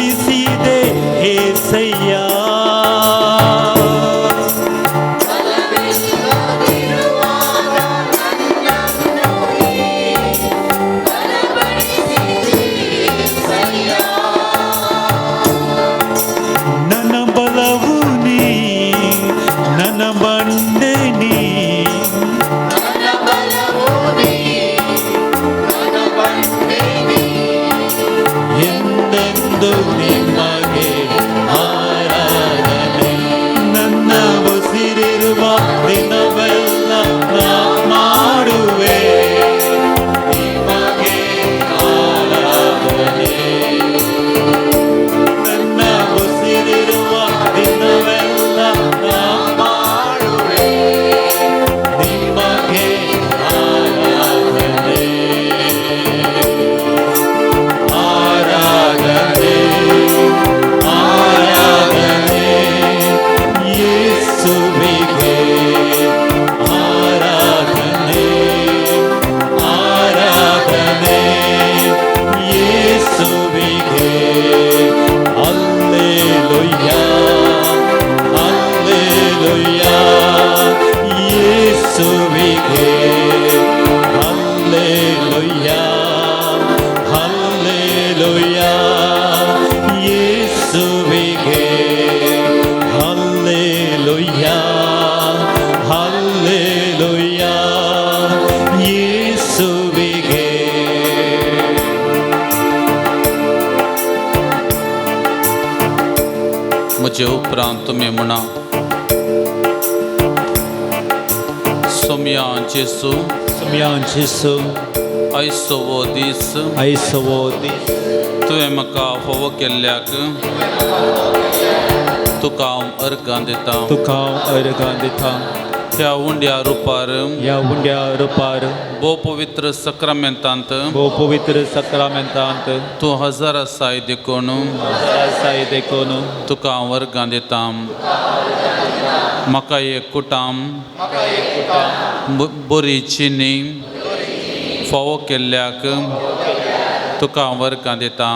ಬಲಪಡಿಸಿದೆ ಏಸಯ್ಯ. ನನ್ನ ಬಲವು ನೀ, ನನ್ನ ಬಂಡೆ ನೀ, ಎಂದೆಂದು ನಿಮಗೆ ಆರಾಧನೆ. ನನ್ನ ಉಸಿರಿರುವ ದಿನವೆಲ್ಲ ನಾ ಮಾಡುವೆ ನಿಮಗೆ ಆರಾಧನೆ. ನನ್ನ ಉಸಿರಿರುವ ದಿನವೆಲ್ಲ ನಾ ಮಾಡುವೆ ನಿಮಗೆ ಆರಾಧನೆ. ಆರಾಧನೆ, ಆರಾಧನೆ ಯೇಸುವಿಗೆ. ಆರಾಧನೆ, ಆರಾಧನೆ ಯೇಸುವಿಗೆ. ಅಲ್ಲೇಲುಯ್ಯ, ಅಲ್ಲೇಲುಯ್ಯ ಯೇಸುವಿಗೆ. ಅಲ್ಲೇಲುಯ್ಯ, ಹಲ್ಲೇಲುಯ್ಯ ಯೇಸುವಿಗೆ. ಹಲ್ಲೇಲುಯ್ಯ, ಹಲ್ಲೇಲುಯ್ಯ ಯೇಸುವಿಗೆ. म्हजे उपरांत तुमी म्हणा, सोमया जेसू, सुम्यान जेसू, आयचो हो दीस आयसवो दीस तुवें म्हाका फावो केल्ल्याक तुका हांव अर्गां दिता. तुका हांव अर्गां दिता. ह्या उंड्या रुपार, ह्या उंड्या रुपार, भोव पवित्र सक्रामेंतांत भोव पवित्र सक्रामेंतांत तूं हजर आसाय देखून आसाय देखून तुका हांव अर्गां दिता. म्हाका एक कुटाम बरी चिनी फावो केल्ल्याक तुका हांव अर्गां दिता.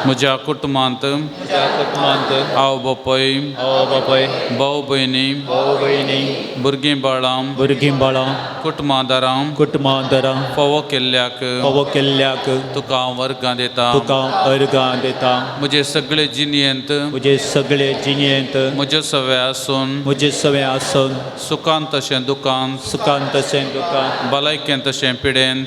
म्हज्या कुटुंबांत म्हज्या कुटुंबांत आवय बापूय, आवय बापूय, भाव भयणी, भाव भयणी, भुरगीं बाळां, भुरगीं बाळां, कुटुंबादारां कुटुंबांदरां फावो केल्ल्याक फावो केल्ल्याक तुका हांव अर्गां दिता. तुका हांव अर्गां दिता. म्हजे सगळे जिणेंत, म्हजे सगळे जिणेंत, म्हजे सवे आसून, म्हजे सवे आसून, सुखान तशें दुखान, सुखान तशें दुखान, भलायकेन तशें पिडेंत,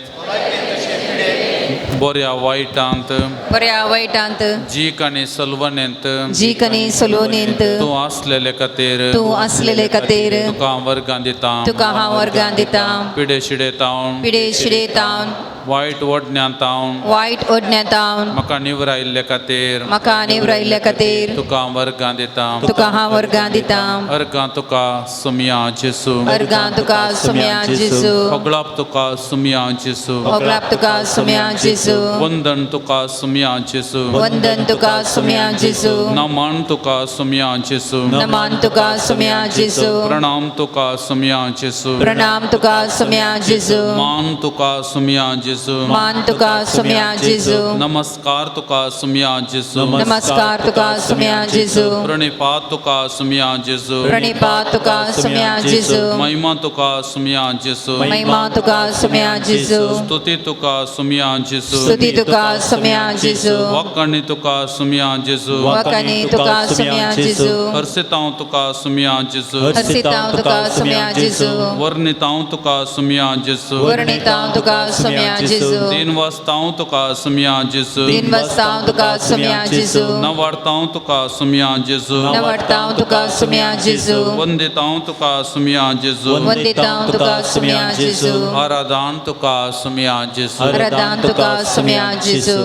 बऱ्या वायटांत, बऱ्या वायटांत, जीक आनी सलवणेंत जीक आनी सलोनेंत तूं आसलेले खातीर तूं आसलेले खातीर तुका हांव वर्गां दिता. तुका हांव वर्गां दिता. पिडे शिडेतावन, पिडे शिडेतावन, वायट ओडण्यांतावन वायट ओडण्यातावन म्हाका निवरायल्ले खातीर म्हाका निवरायल्ले खातीर तुका हांव वर्गां दिता. तुका हांव वर्गां दिता. अर्गां तुका सुमया जेसू. अर्गां तुका सुम्या जेसू. होगळाप तुका सुमया जेसू. होगळाप तुका सुम्या जेसू. वंदन तुका सुमया जेसू. वंदन तुका सुम्या जेसू. नमन तुका सुमया जेसू. नमन तुका सुम्या जेसू. प्रणाम तुका सुमया जेसू. प्रणाम तुका सुम्या जेसू. मान तुका सुमया जेसू. मान तुका सुम्या जेसू. नमस्कार तुका सुमया जेसू. नमस्कार तुका सुम्या जेसू. प्रणिपात तुका सुमया जेसू. प्रणिपात तुका सुम्या जेसू. महिमा तुका सुमया जेसू. महिमा तुका सुम्या जेसू. स्तुती तुका सुमया जेसू. स्तुती तुका सुम्या जेसू. वाकणी तुका सुमया जेसू. वाकणी तुका सुम्या जेसू. हर्षितांव तुका सुमया जेसू. हर्षितांव तुका सुम्या जेसू. वर्णितांव तुका सुमया जेसू. वर्णितांव तुका सुम्या जेसू. दिनवस्तांव तुका सुमया जेसू. दिनवस्तांव तुका सुम्या जेसू. नवार्तांव तुका सुमया जेसू. नवडतांव तुका सुम्या जेसू. वंदितांव तुका सुमया जेसू. वंदितांव तुका सुम्या जेसू. आराधन तुका सुमया जेसू. आराधन तुका सुम्या जेसू.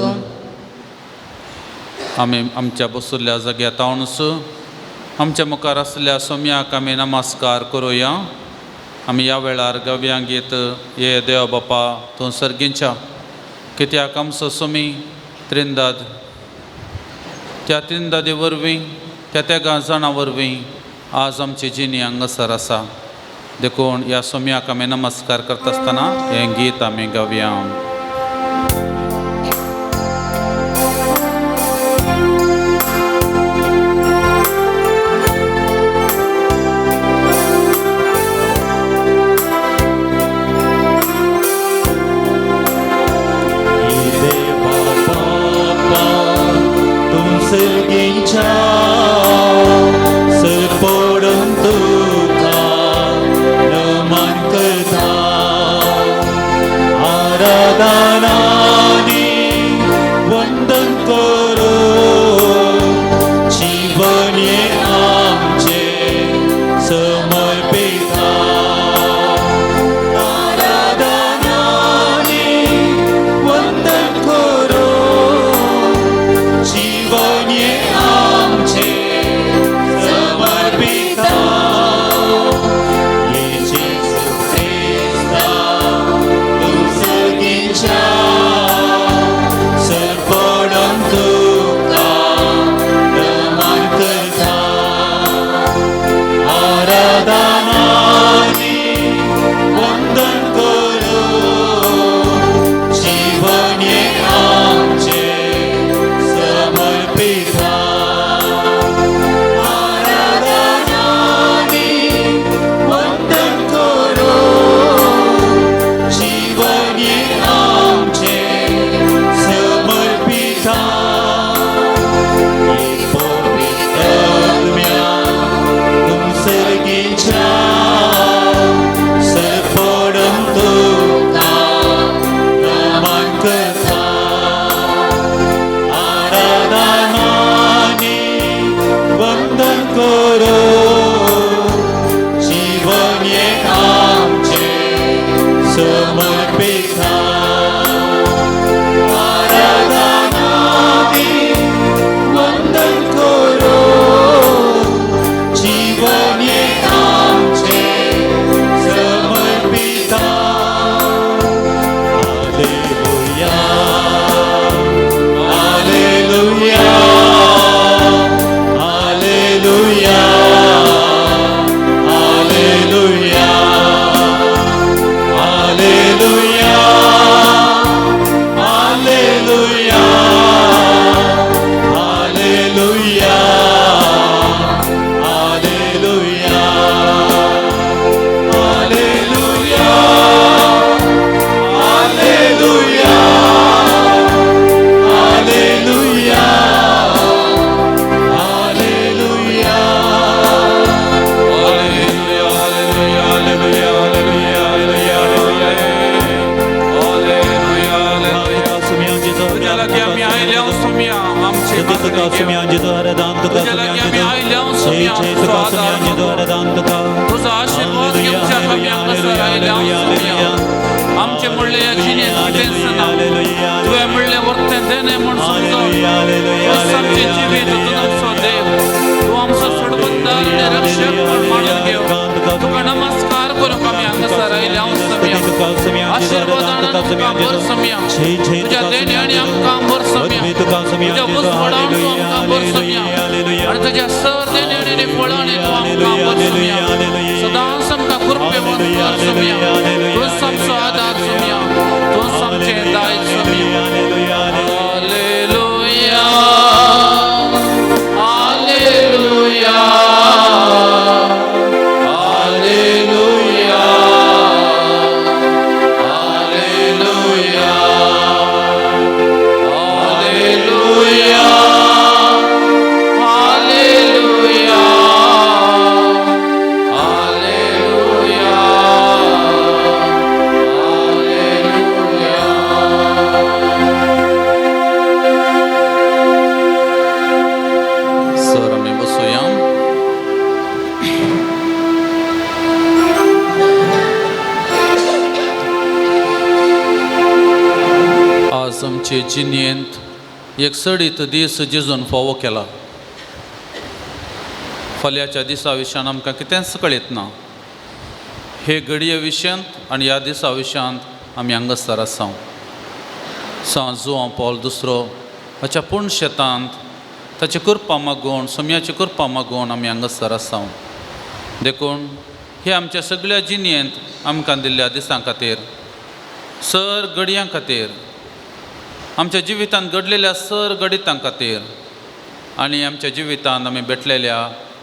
आमी आमच्या बसुल्ल्या जाग्यार तावनूच आमच्या मुखार आसल्या सोम्याक आमी नमस्कार करुया. आमी ह्या वेळार गव्या गीत ये देव बापा तूं सर्गींच्या, कित्याक आमचो सोमी त्रिंदाद त्या त्रिंदादी वरवीं त्या तेगां जाणां वरवीं आज आमची जिणी हांगासर आसा. देखून ह्या सोम्याक आमी नमस्कार करता आसतना हें गीत आमी गावया. सर्गीच्या सरपडून तुका नमन करता आराधनानी वंदन करो जीवन हे आमचे समर्पिता आराधनानी वंदन करो जीवन हे आमचे समर्पिता येशू ख्रिस्ता तूं सर्गीच्या सरपडून तुका नमन करता आराधनानी वंदन करो जीवन हे आमचे समर्पिता आराधनानी वंदन करो जीवन हे आमचे समर्पिता पवित्र तूं सर्गीच्या सरपडून तुका नमन करता आराधनानी वंदन करो जीवन हे आमचे समर्पिता आराधनानी वंदन करो जीवन हे आमचे समर्पिता hallelujah hallelujah hallelujah hallelujah hallelujah hallelujah hallelujah hallelujah hallelujah hallelujah hallelujah hallelujah hallelujah hallelujah hallelujah hallelujah hallelujah hallelujah. तुज्या लागीं आमी आयल्या सोम्या आमचे तुका मागणी घेव. तुझ्या लागीं आमी आयल्या सोम्या तुजो आदार मागून. तुजो आशीर्वाद घेवच्याक आमी हांगासर आयल्या सोम्या. आमचे म्हणले ह्या जिणेंत कितेंच ना. तुवें म्हणलें वर्तें देणें म्हूण समजून तूंच आमचें जिवीत, तूं आमचो देव, तूं आमचो सोडवंदार आनी रक्षक म्हूण मानून घेव. तुका नमस्कार करूंक आमी हांगासर आयल्या सोम्या. आशीर्वादान आमकां भर सोम्या. तुज्या देण्यानी आमकां भर सोम्या. तुज्या उजवाडान तूं आमकां भर सोम्या आनी तुज्या सर देण्यानी फळांनी तूं आमकां भर सोम्या. सदांच आमकां कृपेवंत कर सोम्या. तूंच आमचो आदार सोम्या, तूंच आमचें दायज सोम्या. Hallelujah hallelujah hallelujah hallelujah hallelujah hallelujah hallelujah hallelujah. Sir आमी बसुया. आज आमचे जिणेंत एक सडीत दीस जेजून फावो केला. फाल्यांच्या दिसा विशयान आमकां कितेंच कळीत ना. हे घडये विशयांत आनी ह्या दिसा विशयांत आमी हांगासर आसा. सांत जुवांव पावल दुसरो हाच्या पूण शेतांत ताची कृपा मागून, सोम्याची कृपा मागून आमी हांगासर आसा. देखून हे आमच्या सगळ्या जिणेंत आमकां दिल्ल्या दिसां खातीर, सर घडयां खातीर, आमच्या जिवितांत घडलेल्या सर घडितां खातीर आनी आमच्या जिवितांत आमी भेटलेल्या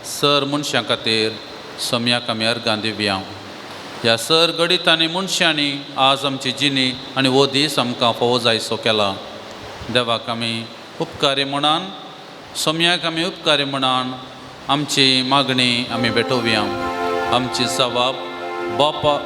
सर मनशां खातीर सोम्याक आमी अर्गां दिवया. ह्या सर घडितांनी मनशांनी आज आमची जिणी आनी हो दीस आमकां फावो जायसो केला. देवाक आमी उपकारी म्हणान सोम्याक आमी उपकारी म्हणान आमची मागणी आमी भेटोवया. आमची सवाब बापा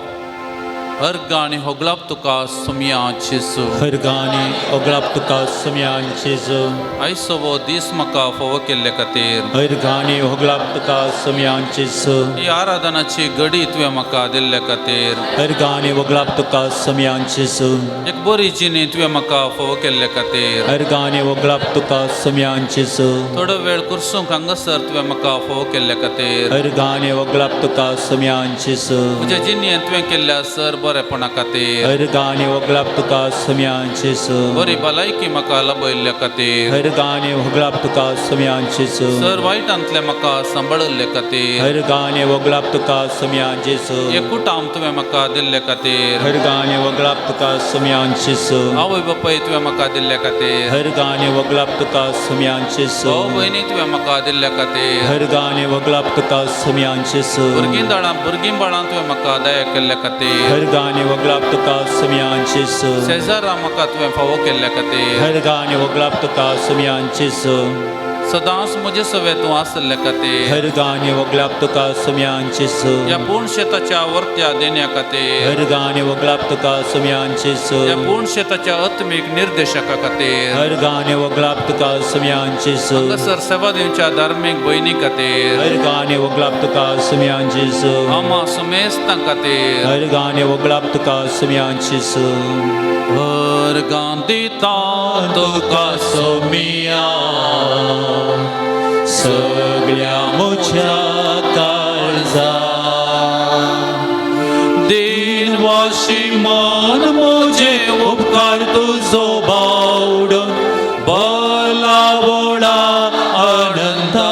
अर्गां आनी होगळाप तुका सोमया जेजू. हरगाने ओगळाप तुका सुमयान जेजू. आयचो हो दीस म्हाका फावो केल्ले खातीर. हरगाने ओगळाप तुका सुमयान जेजू. ही आराधनाची घडी तुवें म्हाका दिल्ले खातीर. हरगाने ओगळाप तुका सुमयान जेजू. एक बरी जिणी तुवें म्हाका फावो केल्ले खातीर. हरगाने ओगळाप तुका सुमयान जेजू. थोडो वेळ कुर्सूंक हांगासर तुवें म्हाका फावो केल्ले खातीर. हरगाने ओगळाप तुका सुमयान जेजू. म्हज्या जिणेंत तुवें केल्ल्या सर बरेपणा खातीर. हरगाने ओगळाप तुका सुमयान जेजू. बरी भलायकी म्हाका लाभयल्ल्या खातीर. हरगाने ओगळाप तुका सुमयान जेजू. सर वायटांतलें म्हाका सांबाळिल्ले खातीर. हरगाने ओगळाप तुका सुमयान जेजू. एक कुटाम तुवें म्हाका दिल्ले खातीर. हरगाने ओगळाप तुका सुमयान जेजू. आवय बापाय तुवें म्हाका दिल्ले खातीर. हरगाने ओगळाप तुका सुमयान जेजू. भाव भयणी तुवें म्हाका दिल्ले खातीर. हरगाने ओगळाप तुका सुमयान जेजू. भुरगीं दाळां भुरगीं बाळां तुवें म्हाका दया केल्ले खातीर. हरगाने ओगळाप तुका सुमयान जेजू. शेजारा म्हाका तुवें फावो केल्ले खातीर. हरगाने ओगळाप तुका सुमयान जेजू. सदांच म्हजे सवे तूं आसल्ले खातीर. हरगाने ओगळाप तुका सुमयान जेजू. ह्या पूर्ण शेताच्या वर्त्या देण्या खातीर. हरगाने ओगळाप तुका सुमयान जेजू. ह्या पूर्ण शेताच्या आत्मीक निर्देशका खातीर. हरगाने ओगळाप तुका सुमयान जेजू. हांगासर सेवा दिवच्या धार्मीक भयणी खातीर. हरगाने ओगळाप तुका सुमयान जेजू. आमा सुमेस्तां खातीर. हरगाने ओगळाप तुका सुमयान जेजू. अर्गां दिता तुका सोमिया सगळ्या म्हज्या काळजा. दिनवाशी मन म्हजे उपकार तुजो बावडून बलावडा आनंदा.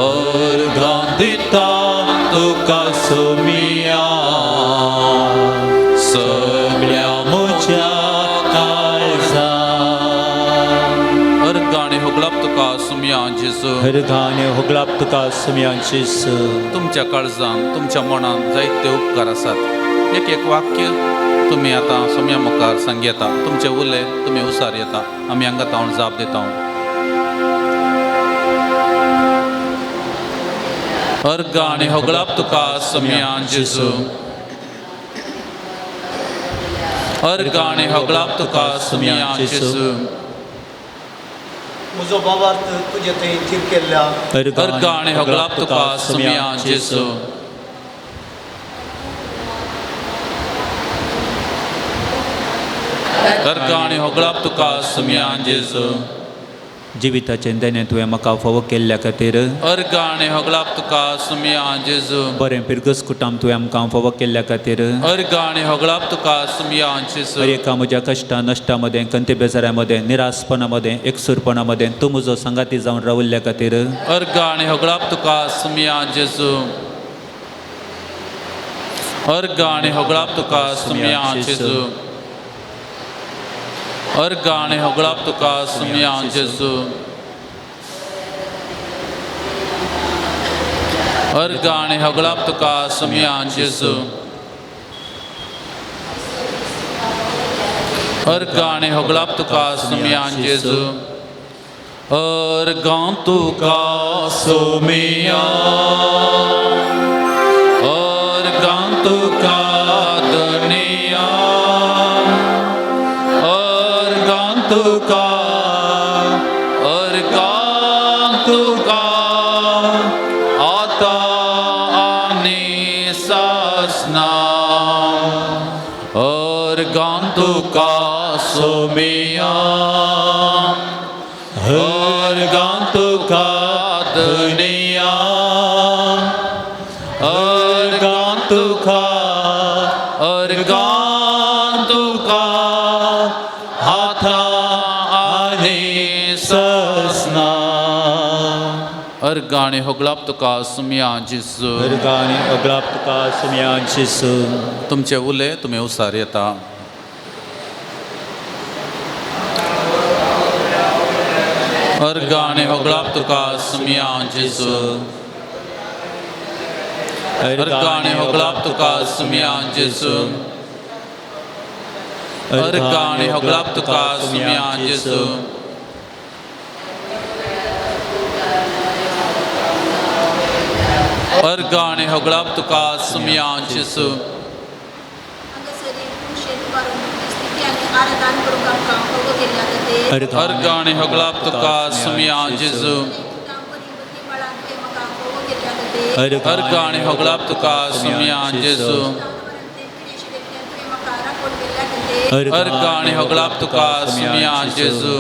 अर्गां दिता तुका सोमिया सगळ्या म्हज्या काळजा. अर्गां होगळाप तुका सुमया जेजू. हरगाने ओगळाप तुका सुमयान जेजू. तुमच्या काळजान तुमच्या मनान जायते उपकार आसात. एक एक वाक्य तुमी आतां सोम्या मुखार सांगयता. तुमचे उले तुमी उसार येता. आमी हांगा तावन जाप दिता. अर्गां आनी होगळाप तुका सोम्या जेजू. अर्गां आनी होगळाप तुका सोम्या जेजू. म्हजो भावार्थ तुजे थंय थीर केल्ल्या. अर्गां आनी होगळाप तुका सुमया जेजू. अर्गां आनी होगळाप तुका सुमया जेजू. जिविताचें देणें तुवें म्हाका फावो केल्ल्या खातीर. अर्गां आनी होगळाप तुका सुमया जेजू. बरें पिरगस कुटाम तुवें आमकां फावो केल्ल्या खातीर. अर्गां आनी होगळाप तुका सुमया जेजू. हर एका म्हज्या कश्टां नश्टां मदें कंती बेजाऱ्या मदें निरासपणा मदें एकसूरपणा मदें तूं म्हजो सांगाती जावन राविल्ल्या खातीर. अर्गां आनी होगळाप तुका सुमया जेजू. अर्गां आनी होगळाप तुका सुमया जेजू. अर्गां आनी होगळाप तुका सुमया जेजू. अर्गां आनी होगळाप तुका सुमया जेजू. अर्गां आनी होगळाप तुका सुमया जेजू. अर्गां तुका सुमया. अर्गां तुका दुनिया. अर्गां तुका अर्गां तुका आतां आनी सासना. अर्गां तुका सोमिया. अर्गां तुका दुनिया. अर्गां तुका अर्गां तुका हाता आनी ससना. अर्गां आनी होगळाप तुका सुमया जेजू. हरगाने ओगळाप तुका सुमयान जेजू. तुमचे उले तुमी उसार येता. अर्गां आनी होगळाप तुका सुमया जेजू. अर्गां आनी होगळाप तुका सुमया जेजू. अर्गां आनी होगळाप तुका सुमया जेजू. अर्गां आनी होगळाप तुका सुमया जेजू. अर्गां आनी होगळाप तुका सुमया जेजू. अर्गां आनी होगळाप तुका सुमया जेजू. अर्गां आनी होगळाप तुका सुमया जेजू.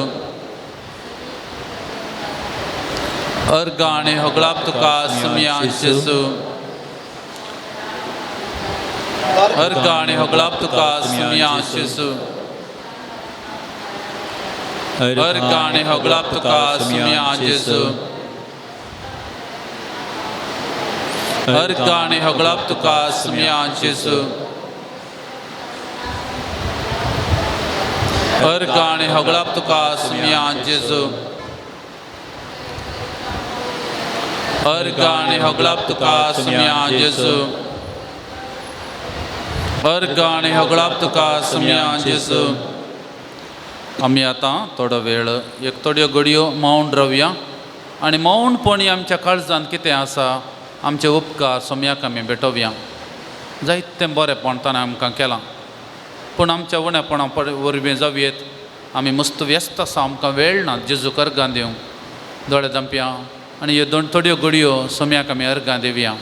अर्गां आनी होगळाप तुका सुमया जेजू. अर्गां आनी होगळाप तुका सुमया जेजू. अर्गां आनी होगळाप तुका सुमया जेजू. अर्गां आनी होगळाप तुका सुमया जेजू. अर्गां आनी होगळाप तुका सुमया जेजू. अर्गां आनी होगळाप तुका सुमया जेजू. अर्गां आनी होगळाप तुका सुमया जेजू. आमी आतां थोडो वेळ एक थोड्यो घडयो मौन रावया आनी मौनपणी आमच्या काळजांत कितें आसा आमचे उपकार सोम्याक आमी भेटोवया. जायतें बरेंपण ताणें आमकां केलां, पूण आमच्या उणेपणा वरवीं जावयेत आमी मस्त व्यस्त आसा, आमकां वेळ ना जेजूक अर्गां दिवंक. दोळे धांपया आनी ह्यो दोन थोड्यो घडयो सोम्याक आमी अर्गां दिवया.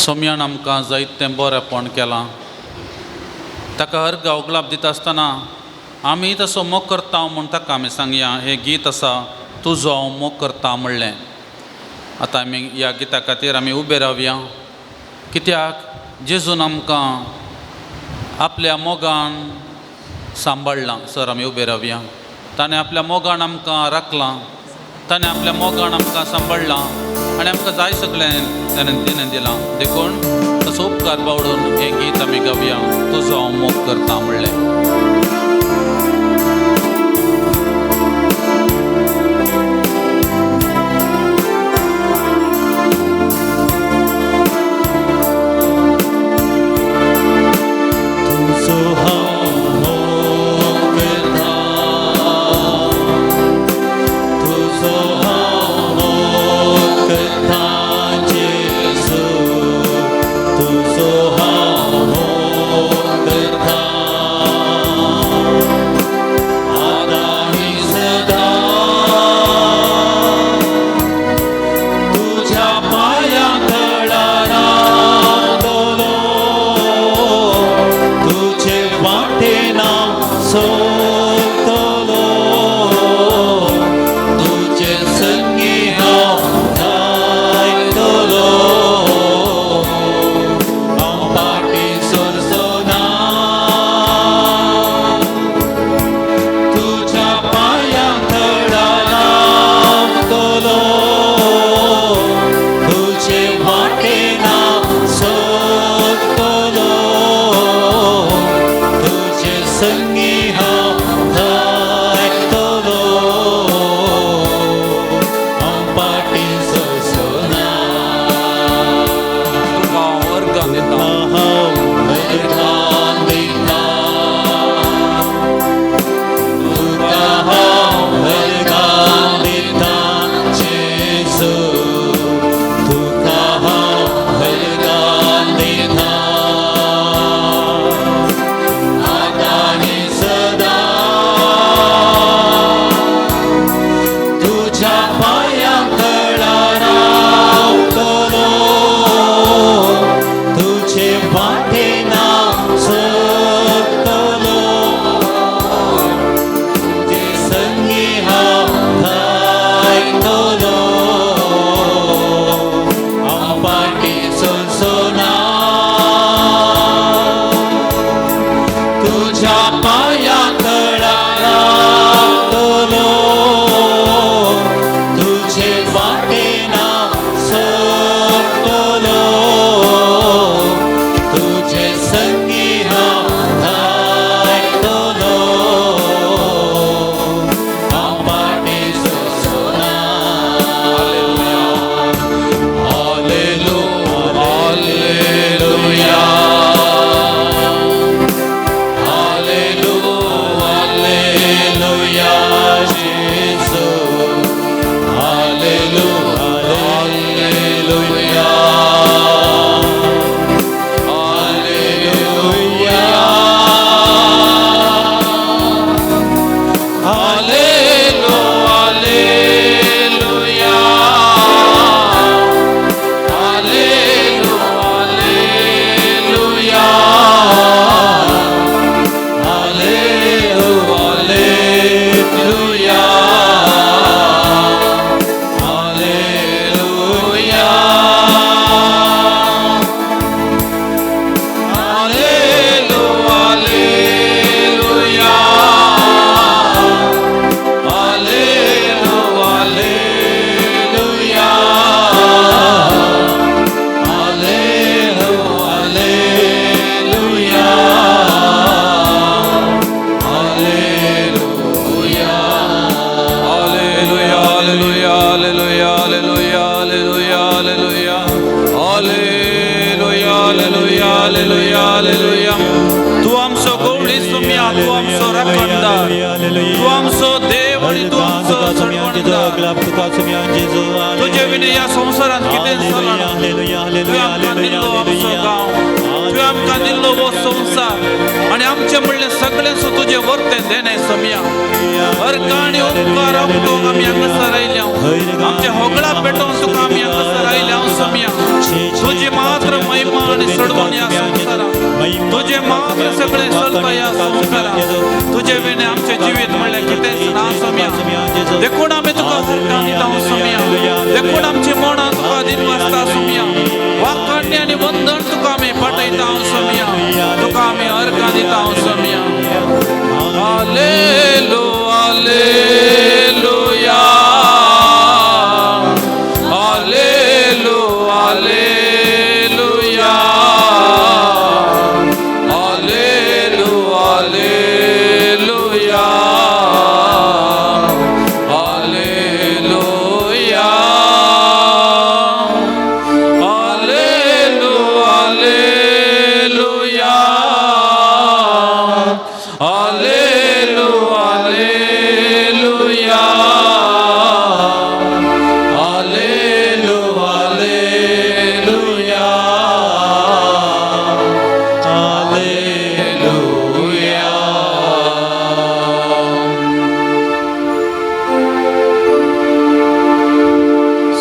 सोम्यान आमकां जायतें बरेंपण केलां, ताका अर्गां उगलाप दिता आसतना आमी तसो मोग करता म्हूण ताका आमी सांगया. हें गीत आसा तुजो हांव मोग करता म्हणलें. आतां आमी ह्या गिता खातीर आमी उबे रावया, कित्याक जेजून आमकां आपल्या मोगान सांबाळ्ळां. सर आमी उबे रावया. ताणें आपल्या मोगान आमकां राखलां, ताणें आपल्या मोगान आमकां सांबाळ्ळां आनी आमकां जाय सगळें ताणें तिणें दिलां. देखून तसो उपकार बावडून हें गीत आमी गावया, तुजो हांव मोग करता म्हणलें. तुझ्या पाया तळा. हालेलुया. तूं आमचो गवळी सोम्या, तूं आमचो राखणदार, तूं आमचो देव आनी तूं आमचो चडवणदार. तुजे विणे ह्या संवसारांत कितेंच चलना. तुवें आमकां दिल्लो आमचो गांव, तुवें आमकां दिल्लो हो संवसार आनी आमचें म्हणलें सगळें तुजें वर्तें देणें सोम्या. अर्घ आनी उपकार आपटोवंक आमी हांगासर आयल्या, आमच्या होगळा पेटोवन तुका आमी हांगासर आयल्या सोम्या. तुजी मात्र महिमा आनी चडवण ह्या संवसारांत, तुजें मात्र सगळें चलता ह्या संवसारांत. तुजे विणे आमचें जिवीत म्हणल्यार कितेंच ना सोम्या. देखून आमी तुका हरकां दिता सोम्या, देखून आमची मनां तुका दिनवासता सोम्या. वाखाणणी आनी वंदन तुका आमी पाठयता सोम्या, तुका आमी अर्घां दिता सोम्या. Hallelujah, hallelujah, hallelujah, hallelujah, hallelujah, hallelujah, hallelujah, hallelujah, hallelujah, hallelujah, hallelujah, hallelujah, hallelujah.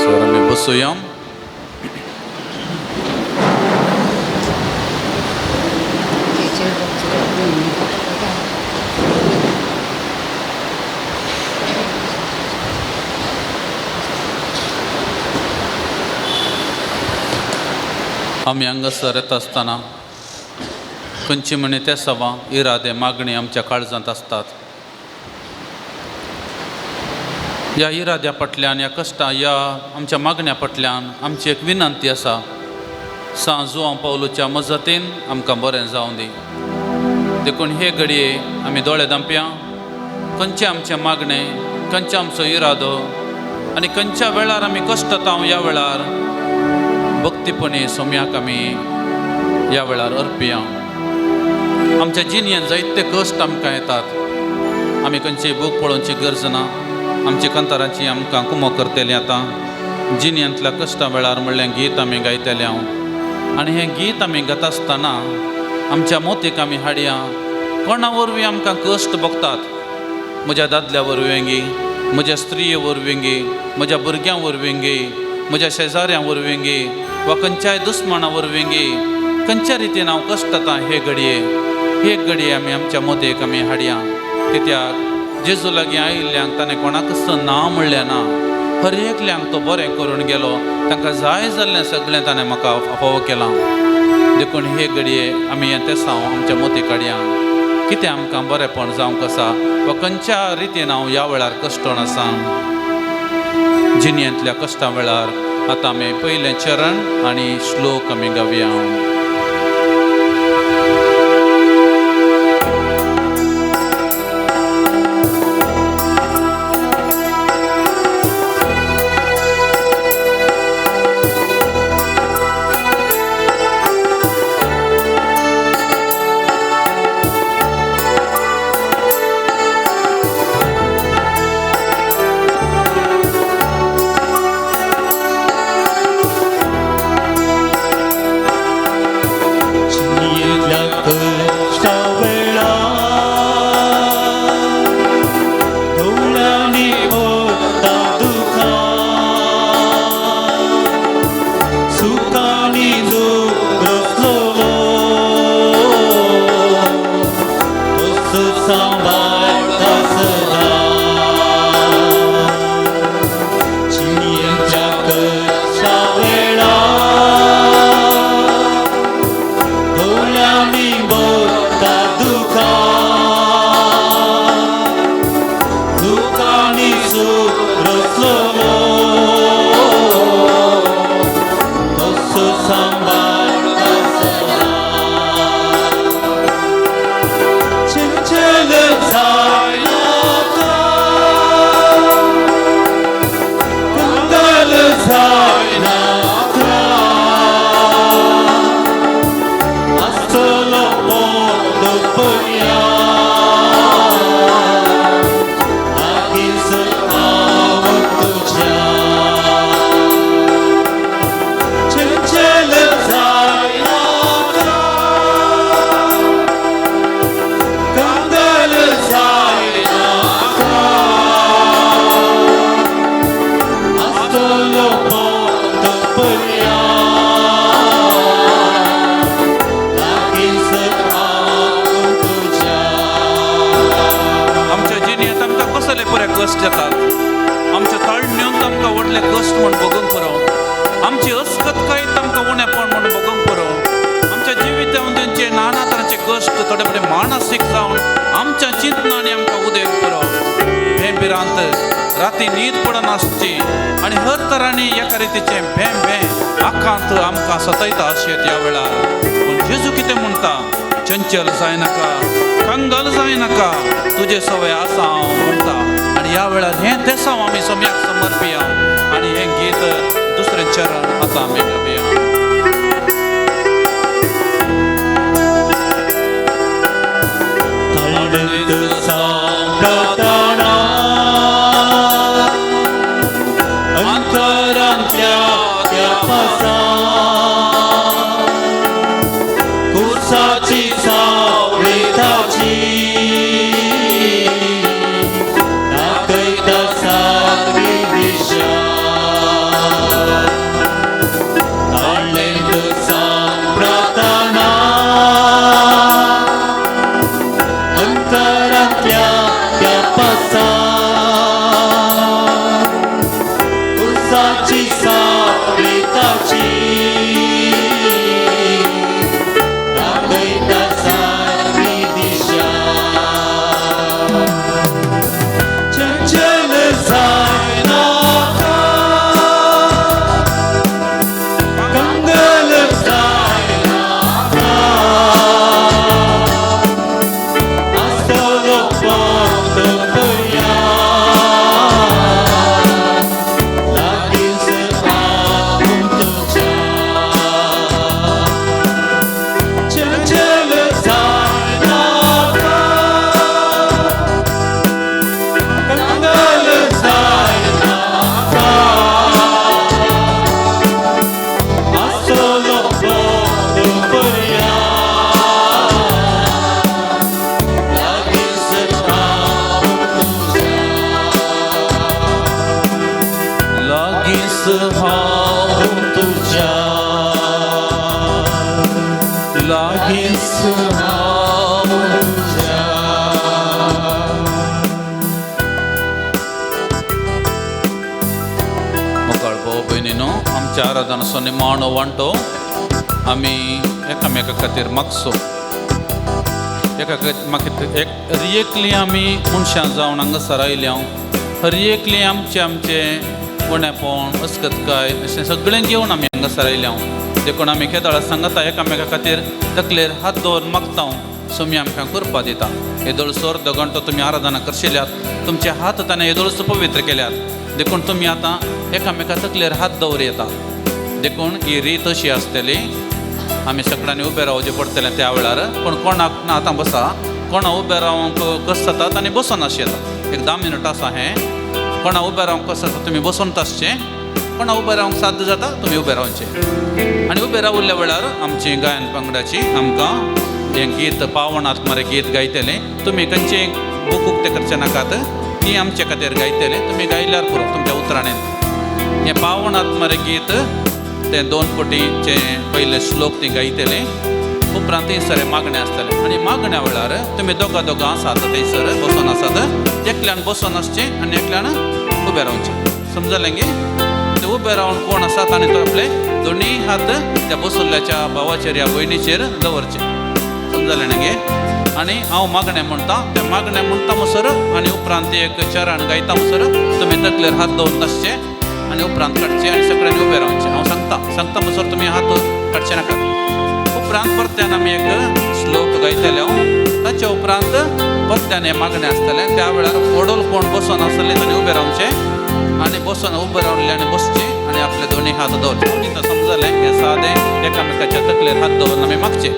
Sir आमी बसुया. आमी हांगासर येता आसतना खंयची म्हणी ते सवां इरादे मागणी आमच्या काळजांत आसतात. ह्या इराद्या फाटल्यान, ह्या कश्टां, ह्या आमच्या मागण्या फाटल्यान आमची एक विनंती आसा, सांव जुआंव पावलूच्या मजतीन आमकां बरें जावं दी. देखून हे घडये आमी दोळे धांपया. खंयचें आमचें मागणें, खंयचो आमचो इरादो आनी खंयच्या वेळार आमी कश्टता ह्या वेळार भक्तीपणी सोम्याक आमी ह्या वेळार अर्पया. आमच्या जिणेंत जायते कश्ट आमकां येतात, आमी खंयची बूक पळोवची गरज ना. आमच्या कांताराची आमकां कुमो करतली. आतां जिणेंतल्या कश्टा वेळार म्हणलें गीत आमी गायतले हांव आनी हें गीत आमी गाता आसतना आमच्या मोतीक आमी हाडया. कोणा वरवीं आमकां कश्ट भोगतात, म्हज्या दादल्या वरवीं गी, म्हज्या स्त्रिये वरवीं गी, म्हज्या भुरग्यां वरवीं गी, म्हज्या शेजाऱ्यां वरवीं गी, वा खंयच्याय दुस्माना वरवीं गी, खंयच्या रितीन हांव कश्टता हे घडये, हे घडये आमी आमच्या मोतीक आमी हाडया. कित्याक जेजू लागीं आयिल्ल्यांक ताणें कोणाकच ना म्हणलें ना, हर एकल्यांक तो बरें करून गेलो, तांकां जाय जाल्लें सगळें ताणें म्हाका फावो केलां. देखून हे घडये आमी हें तेसांव आमच्या मोती काडया. कितें आमकां बरेंपण जावंक आसा वा खंयच्या रितीन हांव ह्या वेळार कश्टोन आसा. जिणेंतल्या कश्टां वेळार आतां आमी पयलें चरण आनी श्लोक आमी गावया. आसलो पोंत पर्या लागींच हांव तुज्या चंचल जायनाका कंगल जायनाका आसलो पोंत पर्या लागींच हांव तुज्या. आमच्या जिणेंत आमकां कसले पुरे कश्ट येतात, आमच्या ताळण्यांत आमकां व्हडले कश्ट म्हूण भोगूंक पुरो, आमची अस्कतकायेंत आमकां उणेपण म्हूण भोगूंक पुरो, आमच्या जिवितांत तांचे नाना तरांचे कश्ट थोडे थोडे मानसीक जावन आमच्या चिंतनांनी आमकां उदयक पुरो. हें भिरांत राती न्हीद पडनासची आनी हर तरांनी एका रितीचें भें भें आकांत आमकां सतयता अशें त्या वेळार. पूण जेजू कितें म्हणटा, चंचल जायनाका, कंगल जायनाका, तुजे सवय आसा हांव म्हणटा. आनी ह्या वेळार हें देसांव आमी सोम्याक समर्पिया आनी हें गीत दुसरें चरण आतां आमी गावया. ताळणेंत सांपडताना अंतरांतल्या त्या पासा कुसाची सावळी ताची दाखयता सारकी दिशा. ताळणेंत सांपडताना अंतरांतल्या त्या पासा कुसाची सावळी ताची दाखयता सारकी दिशा. चंचल जायनाका कंगल जायनाका आसलो पोंत पर्या लागींच हांव तुज्या. चंचल जायनाका कंगल जायनाका आसलो पोंत पर्या लागींच हांव तुज्या. लागींच हांव तुज्या लागींच हांव तुज्या. मोगाळ भाव भयणीनो, आमच्या आराधनाचो निमाणो वांटो आमी एकामेका खातीर मागचो. एका मागीर एक हर एकली आमी मनशां जावन हांगासर आयल्या, हर एकली आमचे आमचे उणेपण अस्कतकाय अशें सगळें घेवन आमी हांगासर आयल्या. देखून आमी केदळा सांगता एकामेका खातीर तकलेर हात दवरून मागता, सोमी आमकां कृपा दिता. येदोळसो अर्द घंटो तुमी आराधना करशिल्यात, तुमचे हात ताणें येदोळसो पवित्र केल्यात, देखून तुमी आतां एकामेका तकलेर हात दवर येता. देखून ही रीत अशी आसतली, आमी सगळ्यांनी उबें रावचें पडटलें त्या वेळार. पूण कोणाक ना आतां बसा, कोणा उबें रावंक कशें जाता आनी बसून आसचें येता. एक 10 मिनट आसा हें. कोणा उबें रावंक कशें जाता तुमी बसून आसचें, कोणा उबें रावंक साध्य जाता तुमी उबें रावचें. आनी उबें राविल्ल्या वेळार आमची गायन पंगडाची आमकां हें गीत पावन आत्मारे गीत गायतलें. तुमी खंयचें बूक उक्तें करचें नाकात, ती आमचे खातीर गायतलें, तुमी गायल्यार पुरो तुमच्या उतरांनी. हें पावन आत्मारे गीत तें 2 पटीचें पयलें श्लोक ती गायतलें. उपरांत थंयसर मागणें आसतलें आनी मागण्या वेळार तुमी दोगां दोगां आसात थंयसर बसून आसात, एकल्यान बसून आसचें आनी एकल्यान उबें रावचें. समजलें गे? ते उबें रावन कोण आसा ताणें तो आपले दोनूय हात त्या बसुल्ल्याच्या भावाचेर या भयणीचेर दवरचे. समजलें न्ही गे? आनी हांव मागणें म्हणटा, तें मागणें म्हणटा म्हणसर आनी उपरांत एक चरण गायता म्हणसर तुमी तकलेर हात दवरून आसचे आनी उपरांत काडचे आनी सगळ्यांनी उबें रावचें. हांव सांगता सांगता म्हणसर तुमी हात काडचे नाकात. उपरांत परत्यान आमी एक श्लोक गायतले हांव, ताचे उपरांत परत्यान हें मागणें आसतलें. त्या वेळार वडोल कोण बसून आसतले ताणें उबें रावचें आनी बसून उबें रावले आनी बसचें आनी आपले दोनूय हात दवरचे. तितून समजलें हें सादें एकामेकाच्या तकलेर हात दवरून आमी मागचें.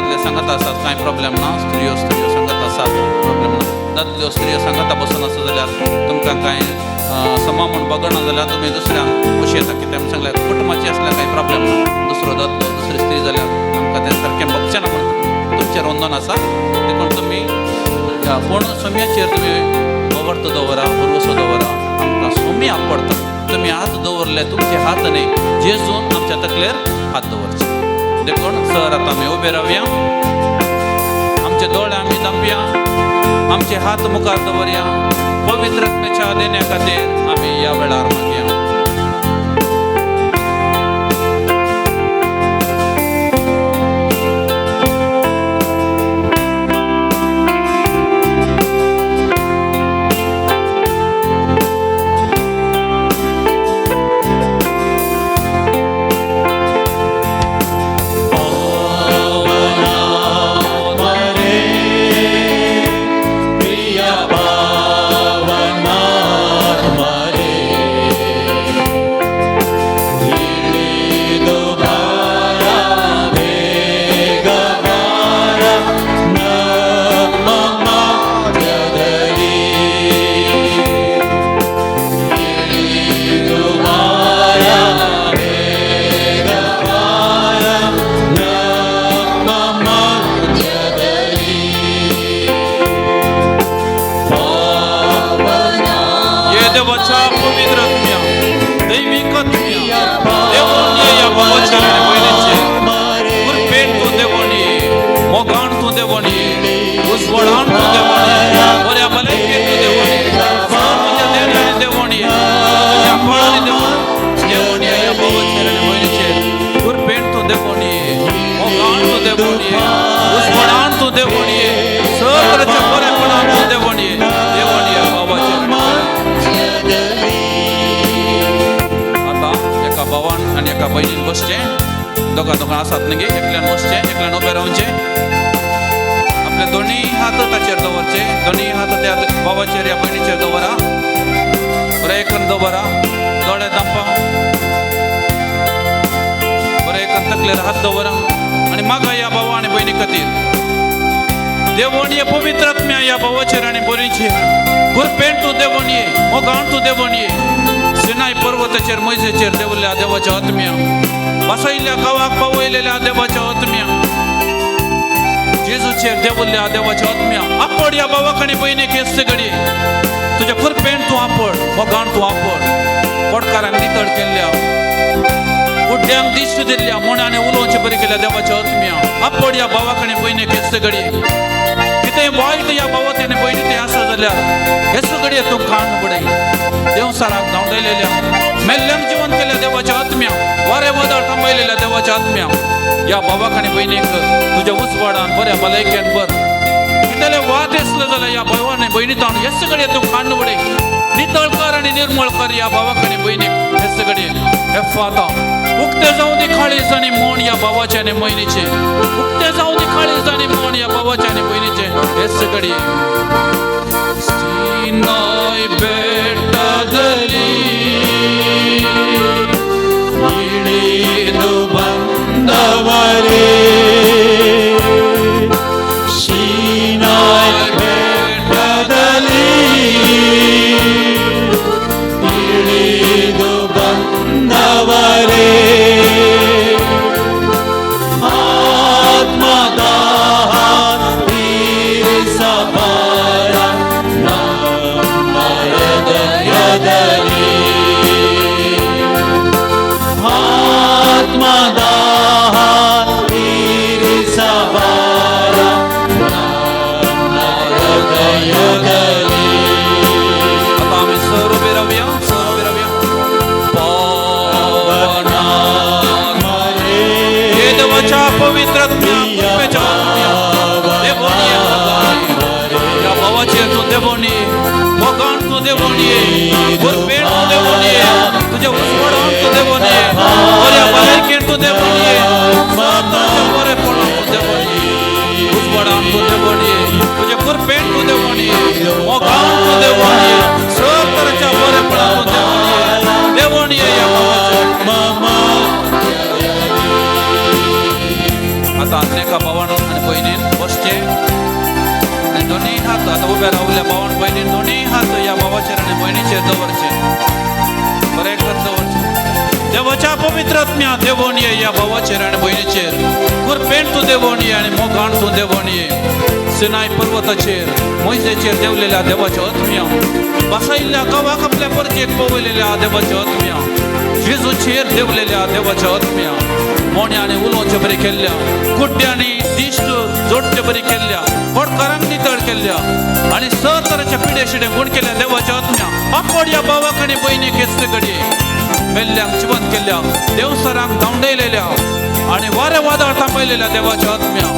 दादले सांगत आसात कांय प्रॉब्लेम ना, स्त्रियो स्त्रियो सांगत आसात प्रॉब्लेम ना. दादल्यो स्त्रियो सांगता बसून आसा जाल्यार तुमकां कांय समा म्हूण बगडना जाल्यार तुमी दुसऱ्यांक खुशी येता. कित्याक आमी सांगल्यार कुटुंबाची आसल्यार कांय प्रॉब्लेम ना, दुसरो दादलो दुसरी स्त्री जाल्यार आमकां तें सारकें बगचें ना म्हूण तुमचेर वंदन आसा. देखून तुमी पूण सोम्याचेर तुमी अवर्त दवरा, भरवसो दवरा. आमकां सोमी आपडटा, तुमी हात दवरले तुमचे हात न्ही, जेजून आमच्या तकलेर हात दवरचे. देखून सर आतां आमी उबे रावया, आमचे दोळे आमी दामया, आमचे हात मुखार दवरया. पवित्र आत्म्याच्या देण्या खातीर आमी ह्या वेळार मागया. बहिणीन बसचें, दोगां दोगां आसात न्ही, एकल्यान बसचें एकल्यान उबें रावचें. आपले दोनी हात ताचेर दवरचे, दोनी हात त्या भावाचेर या भयणीचेर दवरा, बरें एकन दवरा, दोळे दामपा, बरें एकन तकलेर हात दवरा आनी मागा ह्या भावा आनी भयणी खातीर. देवण ये पवित्र आत्म्या ह्या भावाचेर आनी भयणीचेर गुरपेण तूं देवण ये, मोगान तूं देवण ये. सिनाय पर्वताचेर मोयजेचेर देवल्या देवाच्या आत्म्या, बसयल्ल्या गांवाक पावयलेल्या देवाच्या आत्म्या, जेजूचेर देवल्या देवाच्या आत्म्या, आपड ह्या भावाक आनी भयणीक हेच घडये तुज्या कृपेन तूं आपड, मोगान तूं आपड. बोटकारांक नितळ केल्ल्या, गुड्ड्यांक दिश्ट दिल्ल्या, मोण्याने उलोवचें बरें केल्या देवाच्या आत्म्या, आपड ह्या भावाक आनी भयणीक हेच घडये. कितें वायट ह्या भावात आनी भयणी तें आसा जाल्यार हेच घडये तूं खाण बडय. देवसाराक धांवडयलेल्या, मेल्ल्यांक जिवन केल्या देवाच्या आत्म्या, वारें वादळ थांबयलेल्या देवाच्या आत्म्या, ह्या भावाक आनी भयणीक तुज्या उजवाडान बऱ्या भलायकेन बर. कितेले वाद आसले जाल्यार ह्या भावा आनी भयणी ताण हेच घडये तूं खाण बडय. नितळ कर आनी निर्मळ कर ह्या भावाक आनी भयणीक हेच घडये. एफाता उक्ते जावं दी काळीज आनी मन ह्या भावाचें आनी भयणीचें, उक्ते जावं दी काळीज आनी मन ह्या भावाचें आनी भयणीचें हेच घडये. सिनाय बेट्टादली इळिदु ಬಂದವರೇ, ಸೀನಾಯ್ ಬೆಟ್ಟದಲ್ಲಿ ಇಳಿದು ಬಂದವರೇ, ಆತ್ಮದಾಹ ತೀರಿಸಬಾರ ನಮ್ಮ ಹೃದಯದಲ್ಲಿ, ಆತ್ಮದಾಹ ತೀರಿಸಬಾರ ನಮ್ಮ ಹೃದಯದಲ್ಲಿ. आता आमी सर उबे रावया, सर उबे रावया. पावनात्मरे हे देवाच्या पवित्र आत्म्या, कृपेच्या आत्म्या, देवोनी ह्या भावाचेर तूं देवोनी, मोगान तूं देवोनी, कृपेन तूं देवोनी, तुज्या उजवाडान तूं देवोनी, बऱ्या भलायकेन तूं देवोनी, तुज्या बरेपणान तूं देवोनी, उजवाडान तूं देवोनी, तुज्या कृपेन तूं देवोनी, मोगान तूं देवोनी, सर तरेच्या बरेपणान तूं देवोनी, देवोनी ह्या भावाचेर. आतां एका भावान आनी भयणीन बसचें आनी दोनूय हात आतां उबे रावल्या भावान भयणीन दोनूय हात ह्या भावाचेर आनी भयणीचेर दवरचे, बरें कर दवरचे। देवाच्या पवित्र आत्म्या देवोन ये ह्या भावाचेर आनी भयणीचेर, कृपेन तूं देवोन ये आनी मोगान तूं देवोन ये। सिनाय पर्वताचेर मोयजेचेर देवलेल्या देवाच्या आत्म्या, बसायिल्ल्या गांवाक आपल्या परजेक पवयलेल्या देवाच्या आत्म्या, जेजूचेर देवलेल्या देवाच्या आत्म्या, मोण्यांनी उलोवचे बरी केल्ल्या, कुड्ड्यांनी दिश्ट जोडचे बरी केल्ल्या, बोटकारांक नितळ केल्ल्या आनी सर तरेच्या पिडे शिडे गुण केल्या देवाच्या आत्म्या। आपोड ह्या भावाक आनी भयणीक हेच घडये मेल्ल्यांक जिवंत केल्ल्या, देवसरांक धांवडयलेल्या आनी वारे वादळ थांबयलेल्या देवाच्या आत्म्या।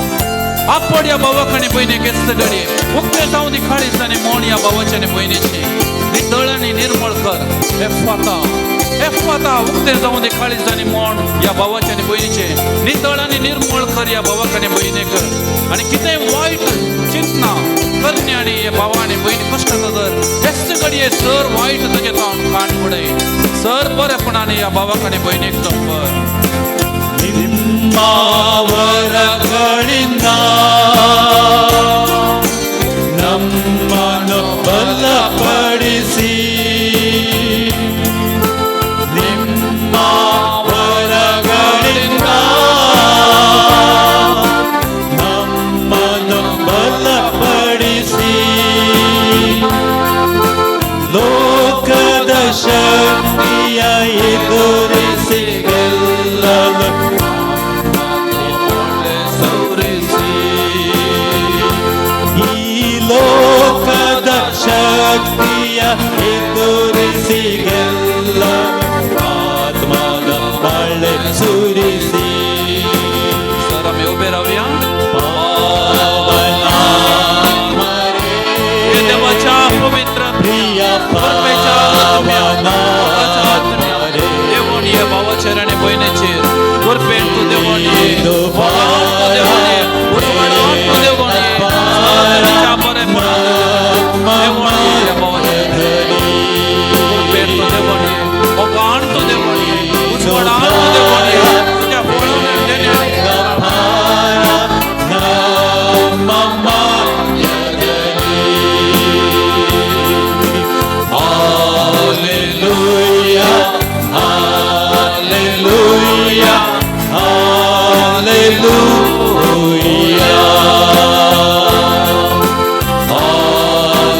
आपोड ह्या भावाक आनी भयणीक हेच घडये उक्ते जावन दी काळीज आनी मोण ह्या भावाचे आनी भयणीची, नितळ आनी निर्मळ कर। एफाता एफाता उक्ते जावन दी काळीज आनी मोण ह्या भावाचे आनी भयणीचे, नितळ आनी निर्मळ कर ह्या भावाक आनी भयणीक। आनी कितेंय वायट चिंतना करणे आनी हे भावा आनी भयणी कश्ट तर हेच घडये सर वायट तुजें तावन काण उडय, सर बरेपणान ह्या भावाक आनी भयणीक जपर। ನಿಮ್ಮ ವರಗಳಿಂದ ನಮ್ಮನ್ನು ಬಲಪಡಿಸಿ, ನಿಮ್ಮ ವರಗಳಿಂದ ನಮ್ಮನ್ನು ಬಲಪಡಿಸಿ, ಲೋಕದ ಶಕ್ತಿಯ ಎದುರಿಸಿ ಗೆಲ್ಲಲು ಸೌರಿಸಿ, ಈ ಲೋಕದ ಶಕ್ತಿಯ ಎದುರಿಸಿ ಗೆಲ್ಲಲು ಆತ್ಮದ ಮಳೆ ಸುರಿಸಿ। सर आमी उबे रावया। ಪಾವನಾತ್ಮರೇ, हे देवाच्या पवित्र ಪ್ರಿಯ परमेच्या आत्म्या, मोगाच्या आत्म्या, ಪಾವನಾತ್ಮರೇ, देवून ये भावाचेर आनी भयणीचेर, कृपेन तूं देवून ये, मोगान तूं देवून ये, उजवाडान तूं देवून ये, सगळ्यांच्या बरेपणान देवून ये ह्या भावाचेर, कृपेन तूं देवून ये, मोगान तूं देवून ये, उजवाडान तूं देवून ये, तुज्या फळान देण्यान Hallelujah, hallelujah, hallelujah,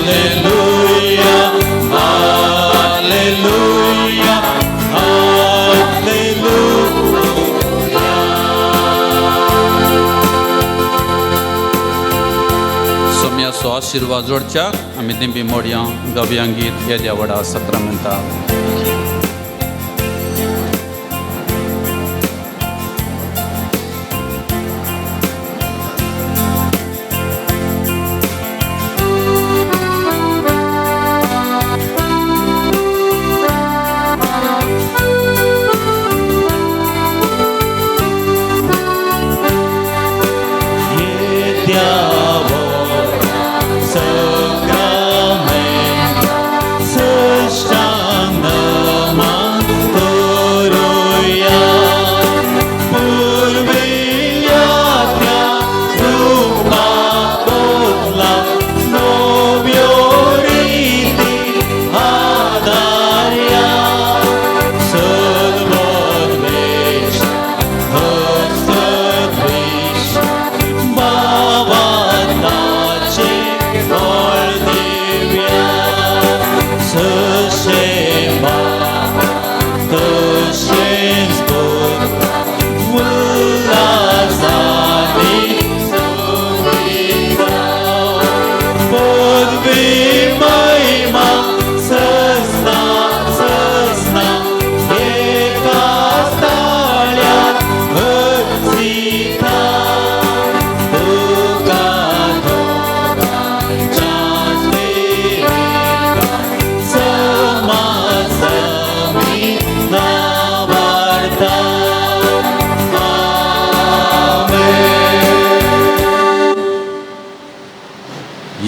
hallelujah, hallelujah, hallelujah. सोम्याचो आशिर्वाद जोडच्याक आमी दिंबी मोडया गव्यां गीत येद्या व्हडा सत्रामेंता।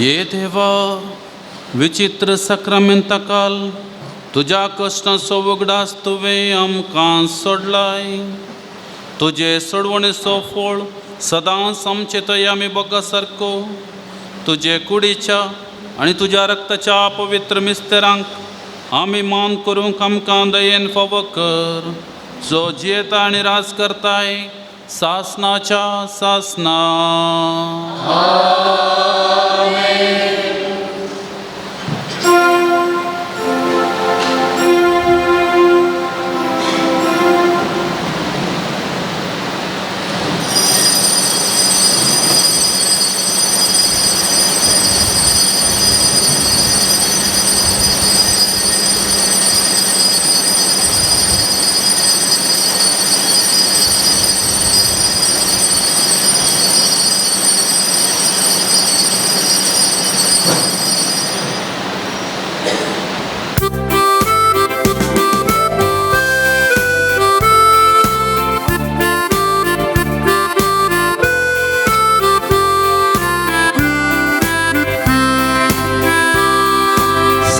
ये देवा विचित्र सक्रमेंताकाल तुज्या कश्टांचो उगडास तुवें आमकां सोडलाय, तुजे सोडवणेचो फळ सदांच आमचे थंय आमी बोगा सारको तुजे कुडीच्या आनी तुज्या रक्ताच्या पवित्र मिस्तेरांक आमी मान करूंक आमकां दयेन फावो कर जो जियेता आनी राज करताय सासनाच्या सासना.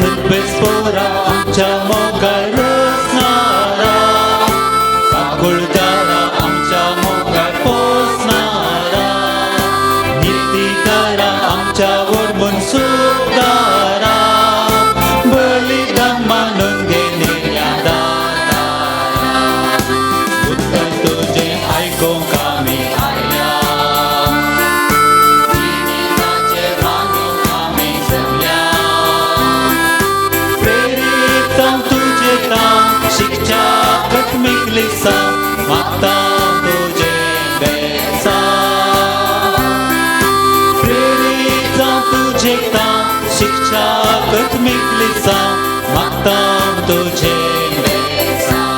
सर्वेस्पोरा आमच्या मोगार रचणारा, काकुळदारा आमच्या मोगार पोसणारा, नितीदारा आमच्या वोडमून सुदारा, बलिदान मानून घेणेल्या दातारा, उतर तुजें आयकूंक आमी आयल्या, जिविताचें मानूंक आमी जमल्या, प्रेरीत जावं तुजें काम शिकच्या कटमीक लिसांव मागता तुजें बेसांव, प्रेरीत जावं तुजें काम शिकच्या कटमीक लिसांव मागता तुजें बेसांव.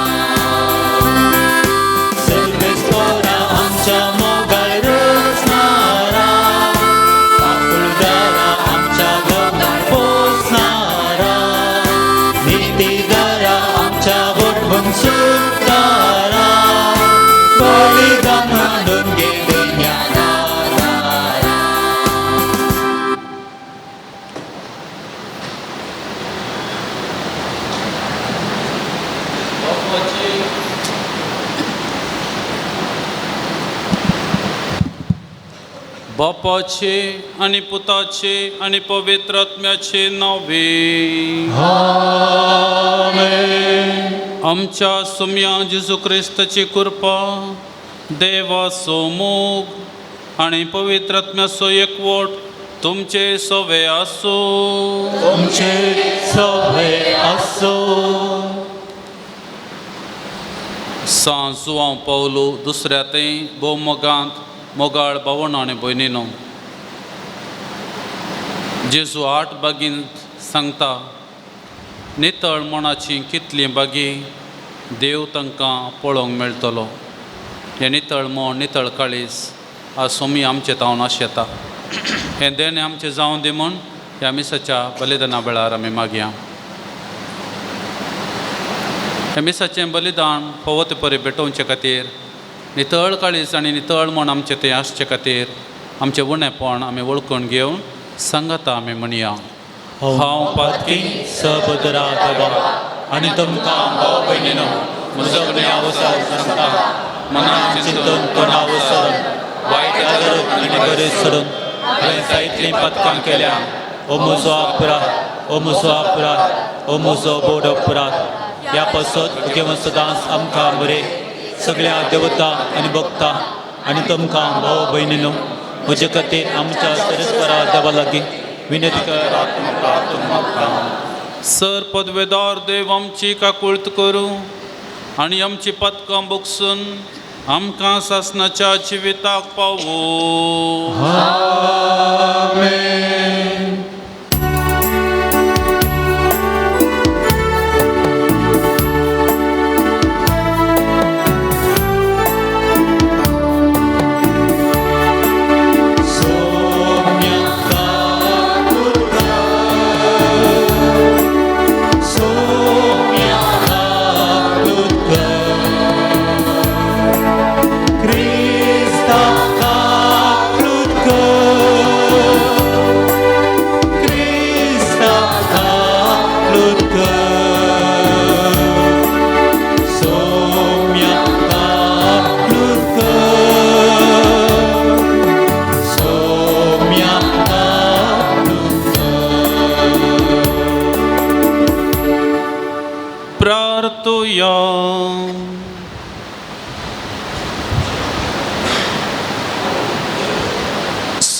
सर्वेस्पोरा आमच्या मोगार रचणारा, काकुळदारा आमच्या गोंगार पोसणारा, नितीदारा आमच्या वटवून सुदारा, बलिदान मानून घेणेल्या दातारा. बापाचे आनी पुताचे आनी पवित्र आत्म्याचे नावे. आमच्या सुम्या जेजू क्रिस्ताची कृपा, देवाचो मोग आनी पवित्र आत्म्याचो एकवट तुमचे सवे आसूं. तुमचे सवे आसूं. सां जुआंव पावलो दुसऱ्या थंय भोव मोगांत मोगाळ भावण आनी भयणीनो, जेजू 8 बागीन सांगता नितळ मनाची कितली बागी देव तांकां पळोवंक मेळटलो. हें नितळ मन नितळ काळीज आज सोमी आमचे तावन आशेता. हें देणें आमचें जावं दी म्हूण ह्या मिसाच्या बलिदाना वेळार आमी मागया. ह्या मिसाचें बलिदान फावो ते परी भेटोवचे खातीर नितळ काळीज आनी नितळ मन आमचें तें आसचे खातीर आमचें उणेपण आमी वळखून घेवन सांगाता आमी म्हणया. हांव पातकी सबदरा देवा आनी तुमकां भाव भयणीनो म्हजो गुन्यांव सांगता, मनान चिंतून तोंडा वचून वायट करून आनी बरें सोडून हांवें जायतलीं पातकां केल्या. ओ म्हजो अपराध, ओ म्हजो अपराध, ओ म्हजो बोड अपराध. ह्या पासत घेवन सदांच आमकां बरें सगळ्या देवता आनी भक्ता आनी तुमकां भाव भयणीनो म्हजे खातीर आमच्या सरस्परा देवा लागीं विनंती करात तुमकां. सर पदवेदार देव आमची काकुळत करूं आनी आमची पदकां बोगसून आमकां सासनाच्या जिविताक पावो. आमेन. Krista, Krista,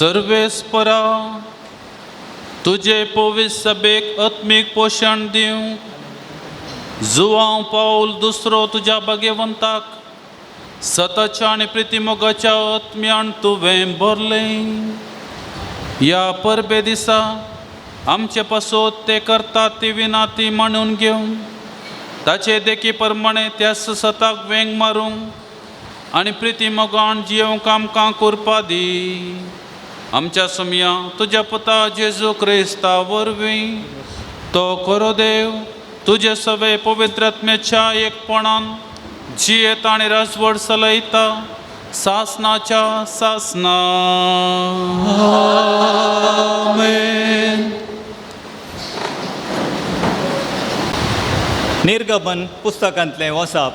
सर्वेस्परा तुजे पवित्र सभेक आत्मीक पोशण दिवंक जुवांव पावल दुसरो तुज्या भाग्यवंताक सताच्या आनी प्रितीमोगाच्या आत्म्यान तुवें भरलें. ह्या परबे दिसा आमचे पासत ते करतात ती विनाती मांडून घेवन ताचे देखी प्रमाणे त्या सताक वेंग मारूंक आनी प्रिती मोगान जियोवंक आमकां करपा दी. आमच्या सोमया तुज्या पुता जेजू क्रिस्ता वरवीं तो खरो देव तुजे सवे पवित्र आत्म्याच्या एकपणान जियेत आनी राजवट चलयता सासनाच्या सासना. आमेन. निर्गमन पुस्तकांतलें वसाप.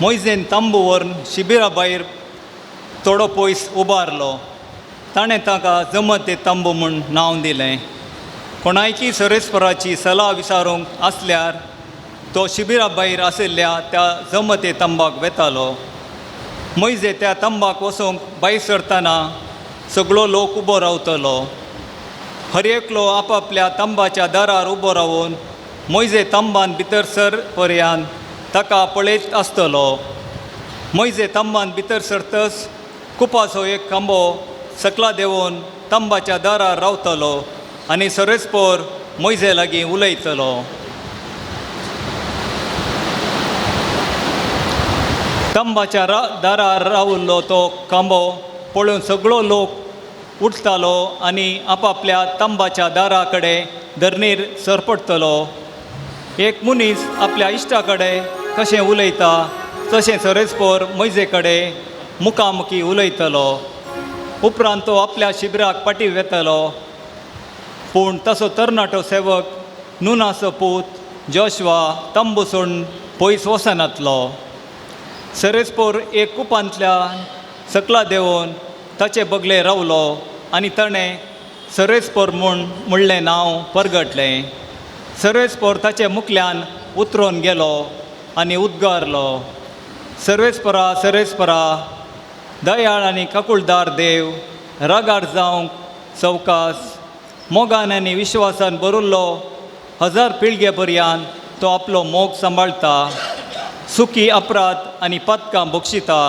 मोयजेन तंबू व्हरून शिबिरा भायर थोडो पयस उबारलो. ताणें ताका जमते तंबू म्हूण नांव दिलें. कोणायकी सरेस्पराची सलाह विचारूंक आसल्यार तो शिबिरा भायर आशिल्ल्या त्या जमते तंबाक वेतालो. मोयजे त्या तंबाक वचूंक भायर सरतना सगळो लोक उबो रावतलो. हर एकलो आपापल्या तंबाच्या दारार उबो रावन मोयजे तंबान भितर सर पर्यान ताका पळयत आसतलो. मोयजे तंबान भितर सरतच कुपाचो एक खांबो सकला देंवोन तंबाच्या दारार रावतलो आनी सरेस्पोर मोयजे लागीं उलयतलो. तंबाच्या दारार रावल्लो तो खांबो पळोवन सगळो लोक उठतालो आनी आपापल्या तंबाच्या दारा कडेन धरणीर सरपडटलो. एक मनीस आपल्या इश्टा कडेन कशें उलयता तशें सरेस्पोर मोयजे कडेन मुखामुखी उलयतलो. उपरांत तो आपल्या शिबिराक फाटीं वेतलो. पूण तसो तरणाटो सेवक नुनाचो पूत जोशवा तंबू सोडून पयस वचनातलो. सरेस्पोर एक कुपांतल्या सकला देंवोन ताचे बगले रावलो आनी ताणें सरेस्पोर म्हूण म्हणलें नांव परगटलें. सर्वेस्पोर ताचे मुखल्यान उतरोन गेलो आनी उद्गारलो, सर्वेस्परा सर्वेस्परा, दयाळ आनी काकुळदार देव, रागार जावंक सवकास, मोगान आनी विश्वासान भरिल्लो, हजार पिळगे पर्यान तो आपलो मोग सांबाळटा, सुखी अपराध आनी पदकां बक्षिता,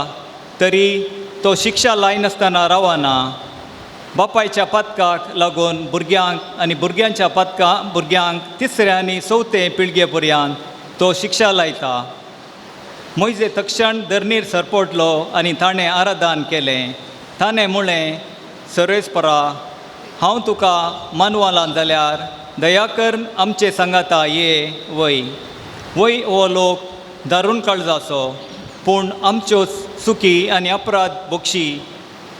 तरी तो शिक्षा लायनासतना रावना. बापायच्या पदकाक लागून भुरग्यांक आनी भुरग्यांच्या पदकां भुरग्यांक तिसऱ्या आनी चवथे पिळगे पर्यान तो शिक्षा लायता. मोयजे तक्षण धरणीर सरपटलो आनी ताणें आराधन केलें. ताणें म्हळें, सर्वेस्परा, हांव तुका मानवालां जाल्यार दया करून आमचे सांगाता ये वय. वय हो लोक दारून काळजाचो, पूण आमच्यो चुकी आनी अपराध बक्षी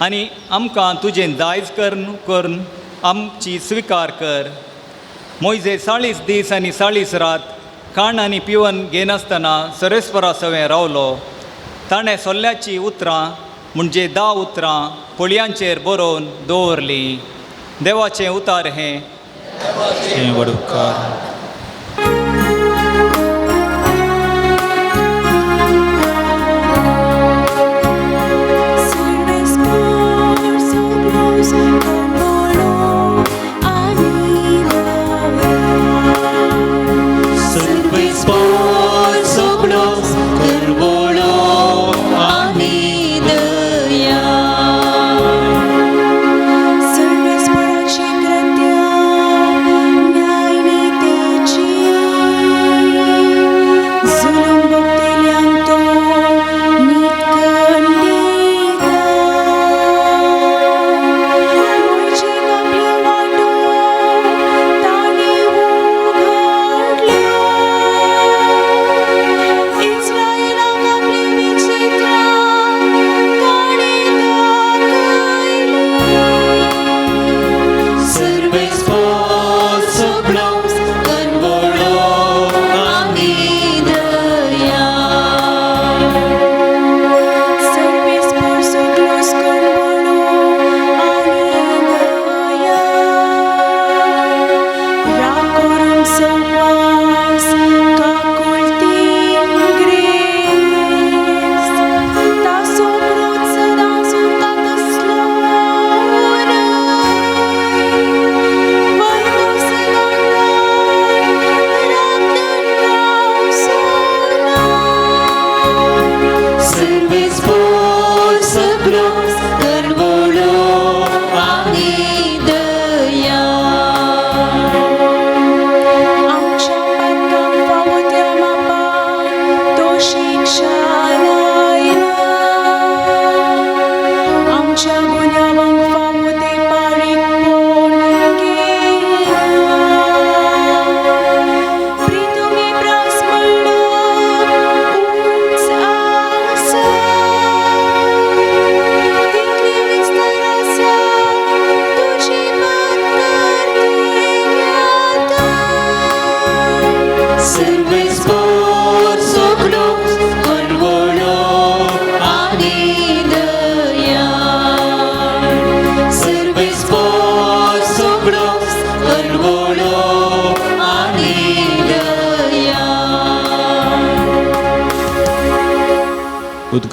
आनी आमकां तुजें दायज करून करून आमची स्विकार कर. मोयजे 40 दीस आनी 40 रात खाण आनी पिवन घेनासतना सरेस्परा सवें रावलो. ताणें सोल्ल्याचीं उतरां म्हणजे 10 उतरां पोळयांचेर बरोवन दवरलीं. देवाचें उतार हें. व्हड उपकार. Thank you.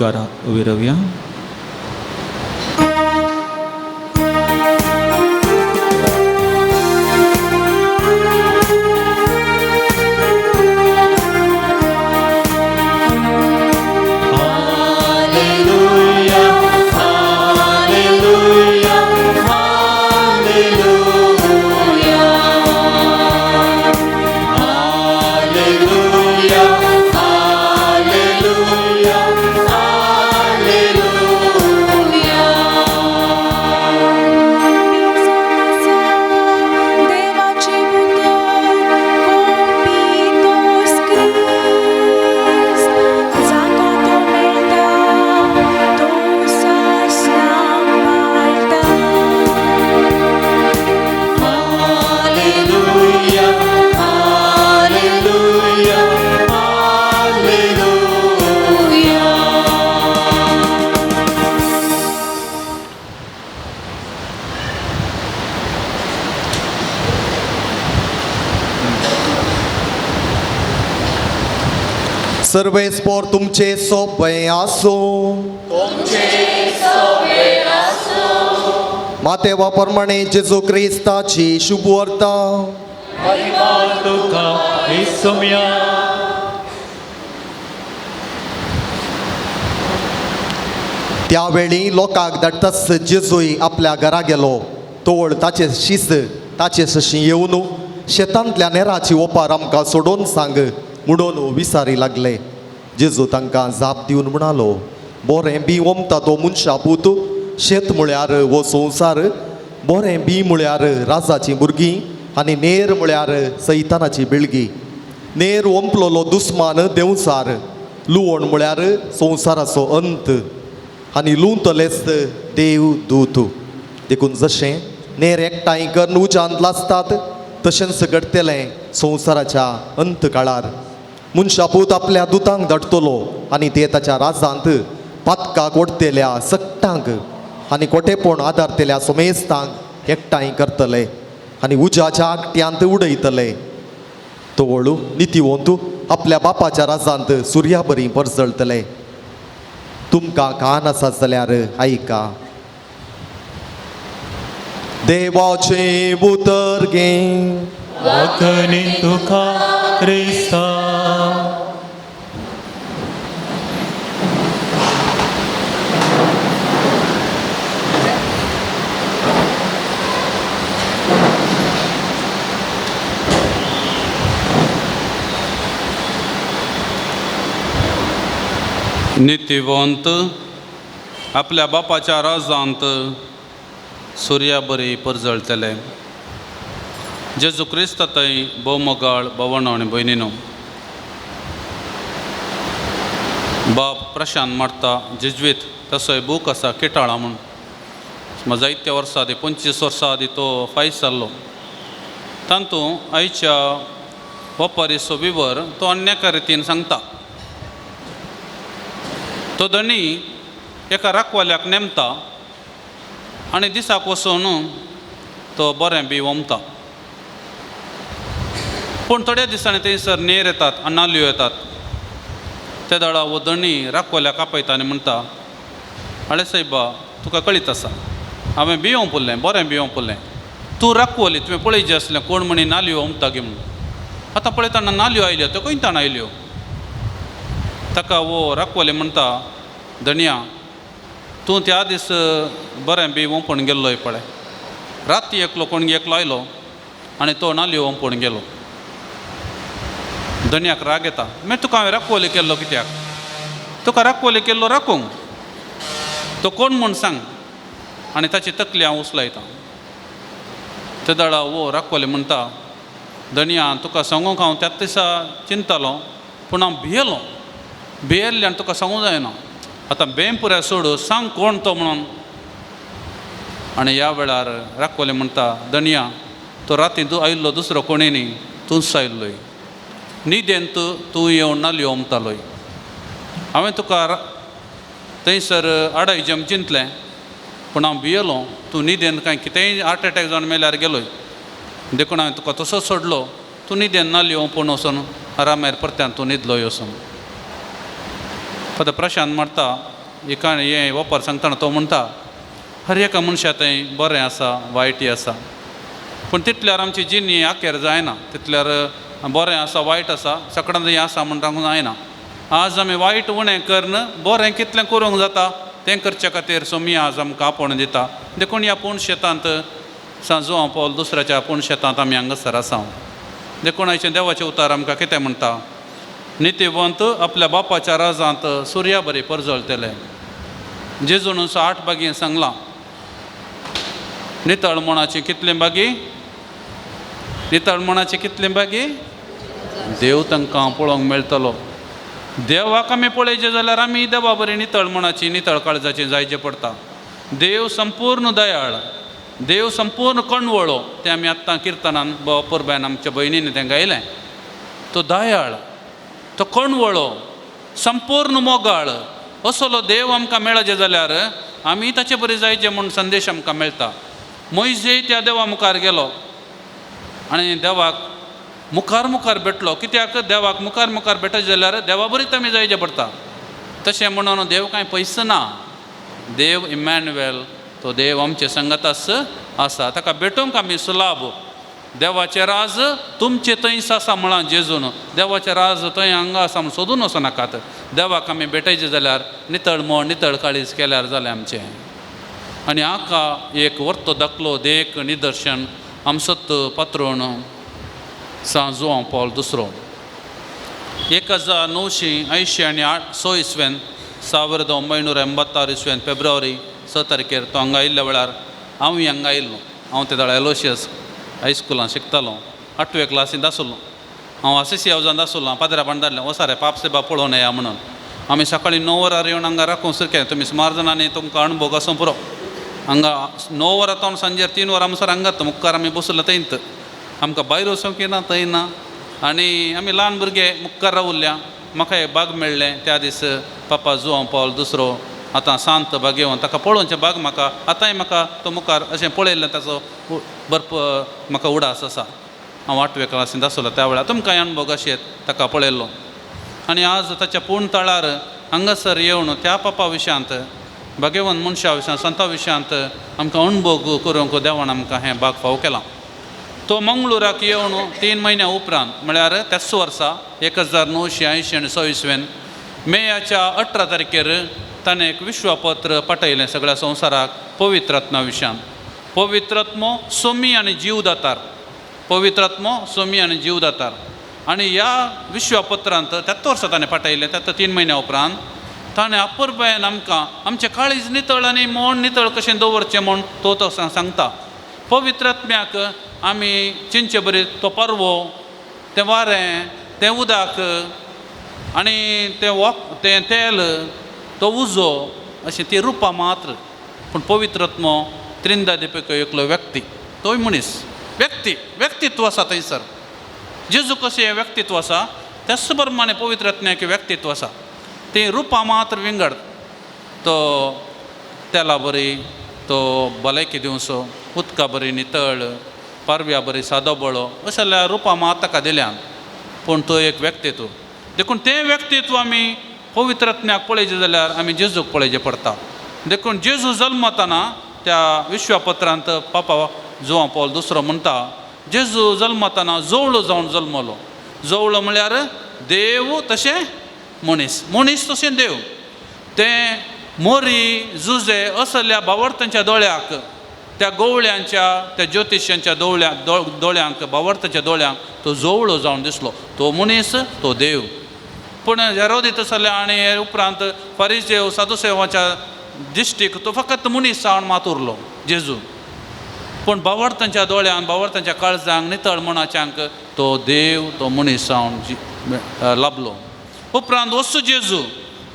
मुखार उबी रावया. सर्वेस्पोर तुमचे सोबे आसूं. मातेवा प्रमाणे जेजू क्रिस्ताची शुभवार्ता. तुका येसुम्या. त्यावेळी लोकांक धाडटाच जेजूय आपल्या घरा गेलो. तोळ ताचे शीस ताचे सशी येवन शेतांतल्या नेराची ओपार आमकां सोडोवन सांग म्हणून विसारी लागले. जेजू तांकां जाप दिवन म्हणालो, बोरें बी ओमता तो मनशा पूत, शेत म्हळ्यार हो संवसार, बोरें बी म्हळ्यार राजाची भुरगीं आनी नेर म्हळ्यार सैतानाची बिळगी. नेर ओंपलोलो दुस्मान देंवचार, लुवण म्हळ्यार संवसाराचो अंत आनी लुंवतलेच देव दूत. देखून जशें नेर एकठांय करून उज्यांत लासतात तशेंच घडटलें संवसाराच्या अंत काळार. मनशापूत आपल्या दुतांक धाडटलो आनी ते ताच्या राजांत पातकाक ओडटेल्या सट्टांक आनी कोटेपण आदारतेल्या सोमेस्तांक एकठांय करतले आनी उज्याच्या आगट्यांत उडयतले. तो वळू नितीवंत आपल्या बापाच्या राजांत सुर्या बरी परजळटले. तुमकां कान आसा जाल्यार आयका. देवाचें उतर गे. वखणी तुका क्रिस्ता. नितीवंत आपल्या बापाच्या राजांत सुर्या बरी परजळटले. जेजू क्रिस्त थंय भोवमोगाळ भोवणो आनी भयणीनो, बाब प्रशांत मारता जेज्वीत तसोय बूक आसा किटाळा म्हूण. सुमार जायत्या वर्सां आदीं 25 वर्सां आदीं तो फायस जाल्लो. तातूंत आयच्या वपारीचो विवर तो अन्यका रितीन सांगता. तो धनी एका राखवाल्याक नेमता आनी दिसाक वचून तो बरें बी ओमता. पूण थोड्या दिसांनी थंयसर नेर येतात आनी नाल्यो येतात. ते दळा वो धनी राखवाल्याक आपयता आनी म्हणटा, आळे सायबा तुका कळीत आसा हांवें बियों पुरलें, बरें बियों पुरलें, तूं राखवली तुवें पळयचें आसलें कोण म्हणी नाल्यो ओमता गी म्हणून. आतां पळयतना नाल्यो आयल्यो, त्यो खंयतान आयल्यो? ताका वो राखवले म्हणटा, धनया तूं त्या दीस बरें बी ओंपून गेल्लोय पळय, राती एकलो कोण एकलो आयलो आनी तो नाल्यो ओंपून गेलो. धनयाक राग येता, मागीर तुका हांवें राखवले केल्लो कित्याक? तुका राखवले केल्लो राखूंक, तो कोण म्हूण सांग आनी ताची तकली हांव उचलायता. ते दळा वो राखवले म्हणटा, धनया तुका सांगूंक हांव त्याच दिसा चिंतालो पूण हांव भियेलो, भियेल्ल्यान तुका सांगूंक जायना. आतां बेम पुराय सोड, सांग कोण तो म्हणून. आनी ह्या वेळार राखवले म्हणटा, धनया तो राती आयिल्लो दुसरो कोणूय न्ही, तूंच आयिल्लोय, न्हिदेंत तूं येवन नाल्यो ओमतालोय. हांवें तुका थंयसर आडायचें म्हूण चिंतलें पूण हांव भियेलो, तूं न्हिदेन कांय कितेंय हार्ट एटॅक जावन मेल्यार गेलोय, देखून हांवें तुका तसोच सोडलो, तूं न्हिदेन नाल्यो ओंपून वचून आरामार परत्यान तूं न्हिदलोय वचून. फादर प्रशांत म्हणटा एका हें ओपार सांगतना तो म्हणटा हर एका मनशा थंय बरें आसा वायटय आसा, पूण तितल्यार आमची जिणी आखेर जायना, तितल्यार बरें आसा वायट आसा सकडां हें आसा म्हण सांगूंक जायना। आज आमी वायट उणें करून बरें कितलें करूंक जाता तें करचे खातीर सोमी आज आमकां आपोवणें दिता। देखून ह्या पूण शेतांत सांत जुवांव पावल दुसऱ्याच्या पूण शेतांत आमी हांगासर आसा। देखून आयचें देवाचें उतार आमकां कितें म्हणटा, नितीवंत आपल्या बापाच्या राजांत सुर्या बरी परजळटले। जेजून 8 बागीं सांगलां, नितळ मनाची कितलीं बागी, नितळ मनाची कितलीं बागी देव तांकां पळोवंक मेळटलो। देवाक आमी पळयचें जाल्यार आमी देवा बरी नितळ मनाची नितळ काळजाची जायचें पडटा। देव संपूर्ण दयाळ, देव संपूर्ण कणवळो, तें आमी आत्तां किर्तनान परबायन आमच्या भयणीन तें गायलें। तो दयाळ, तो कणवळो, संपूर्ण मोगाळ असलो देव आमकां मेळचें जाल्यार आमी ताचे बरी जायचें म्हूण संदेश आमकां मेळटा। मोयजे त्या देवा मुखार गेलो आनी देवाक मुखार मुखार भेटलो, कित्याक देवाक मुखार मुखार भेटत जाल्यार देवा बरीच आमी जायचें पडटा। तशें म्हणून देव कांय पयस ना, देव इमॅन्युएल तो देव आमचे संगतास आसा, ताका भेटूंक आमी सुलाभ। देवाचें राज तुमचे थंयच आसा म्हळां जेजून, देवाचें राज थंय हांगा आसा म्हूण सोदून वचों नाकात। देवाक आमी भेटयचें जाल्यार नितळ मन नितळ काळीज केल्यार जालें आमचें। आनी हाका एक वर्तो दाखलो देख निदर्शन आमसत पात्रोण सांत जुवांव पावल दुसरो 1980 आनी 8 इस्वेन 1986 इस्वेन फेब्रुवारी 6 तारखेर तो हांगा आयिल्ल्या वेळार हांवूय हांगा आयिल्लो। हांव ते वेळार एलोशियस हायस्कुलांत शिकतालो, 8वे क्लासींत आसलो। हांव आसिसी हावजांत आसलो, पाद्रा बांदारलें वसा रे पाप सेबा पळोवन येया म्हणून। आमी सकाळीं 9 वरार येवन हांगा राखूंक सुरू केलें। तुमी सुमार जाणांनी तुमकां अणभव आसूं पुरो, हांगा 9 वरां तावन सांजेर 3 वरां म्हणसर हांगात मुखार आमी बसले थंयत, आमकां भायर वचूंक येना थंय ना। आनी आमी ल्हान भुरगे मुखार रावल्या, म्हाका एक बाग मेळ्ळें त्या दीस पापा जुवांव पावल दुसरो आतां शांत बागेवन ताका पळोवचें बाग म्हाका आतांय म्हाका तो मुखार अशें पळयल्लें ताचो भरपूर म्हाका उडास आसा। हांव 8वे क्लासींत आसलो त्या वेळार, तुमकां अणभव अशें ताका पळयल्लो। आनी आज ताच्या पूर्ण तळार हांगासर येवन त्या पापा विशयांत भाग्यवंत मनशा विशयांत संता विशयांत आमकां अणभव करूंक देवान आमकां हें बाग फाव केलां। तो मंगळुराक येवन 3 म्हयन्या उपरांत म्हळ्यार त्याच वर्सा 1980 आनी 6 इस्वेन मेयाच्या 18 तारखेर ताणें एक विश्वपत्र पाठयलें सगळ्या संवसाराक पवित्रात्मा विशयान। पवित्रात्मो सोमी आनी जीवदातार, पवित्रात्मो सोमी आनी जीवदातार। आनी ह्या विश्वपत्रांत त्याच वर्सा ताणें पाठयलें, त्या 3 म्हयन्या उपरांत ताणें अपुरबायेन आमकां आमचें काळीज नितळ आनी मन नितळ कशें दवरचें म्हूण तो तो सांगता। पवित्रात्म्याक आमी चिंचे बरी तो परवो, तें वारें, तें उदक आनी तें वक तें तेल, तो उजो, अशीं ती रुपां मात्र। पूण पवित्रात्मो त्रिंदा दिपक एकलो व्यक्ती, तोय मनीस व्यक्ती व्यक्तित्व आसा थंयसर। जेजू कशें हें व्यक्तित्व आसा त्याच प्रमाणे पवित्रात्म्याक व्यक्तित्व आसा, तीं रुपां मात्र विंगड। तो तेला बरी, तो भलायकी दिवचो, उदका बरी नितळ, पारव्या बरी सादो बळो, असल्या रुपां मात ताका दिल्यान, पूण तो एक व्यक्तित्व। देखून तें व्यक्तित्व आमी पवित्रात्म्याक पळयचें जाल्यार आमी जेजूक पळयचें पडटा। देखून जेजू जल्मतना त्या विश्वपत्रांत पापा जुवांव पावल दुसरो म्हणटा, जेजू जल्मतना जोवळो जावन जल्मलो। जोवळो म्हळ्यार देव तशें मनीस, मनीस तशें देव। तें मोरी जुजे असल्या भावार्थांच्या दोळ्याक, त्या गोवळ्यांच्या त्या ज्योतिश्यांच्या दोळ्यांक, भावार्थाच्या दोळ्यांक तो जोवळो जावन दिसलो। तो मनीस तो देव। पूण हेरोदीत आसले आनी हे उपरांत फारीसेव सादुसेवाच्या दिश्टीक तो फकत मनीस जावन मात उरलो जेजू। पूण भावार्थांच्या दोळ्यांक, भावार्थांच्या काळजांक, नितळ मनाच्यांक तो देव तो मनीस जावन लाभलो। उपरांत वस्तू जेजू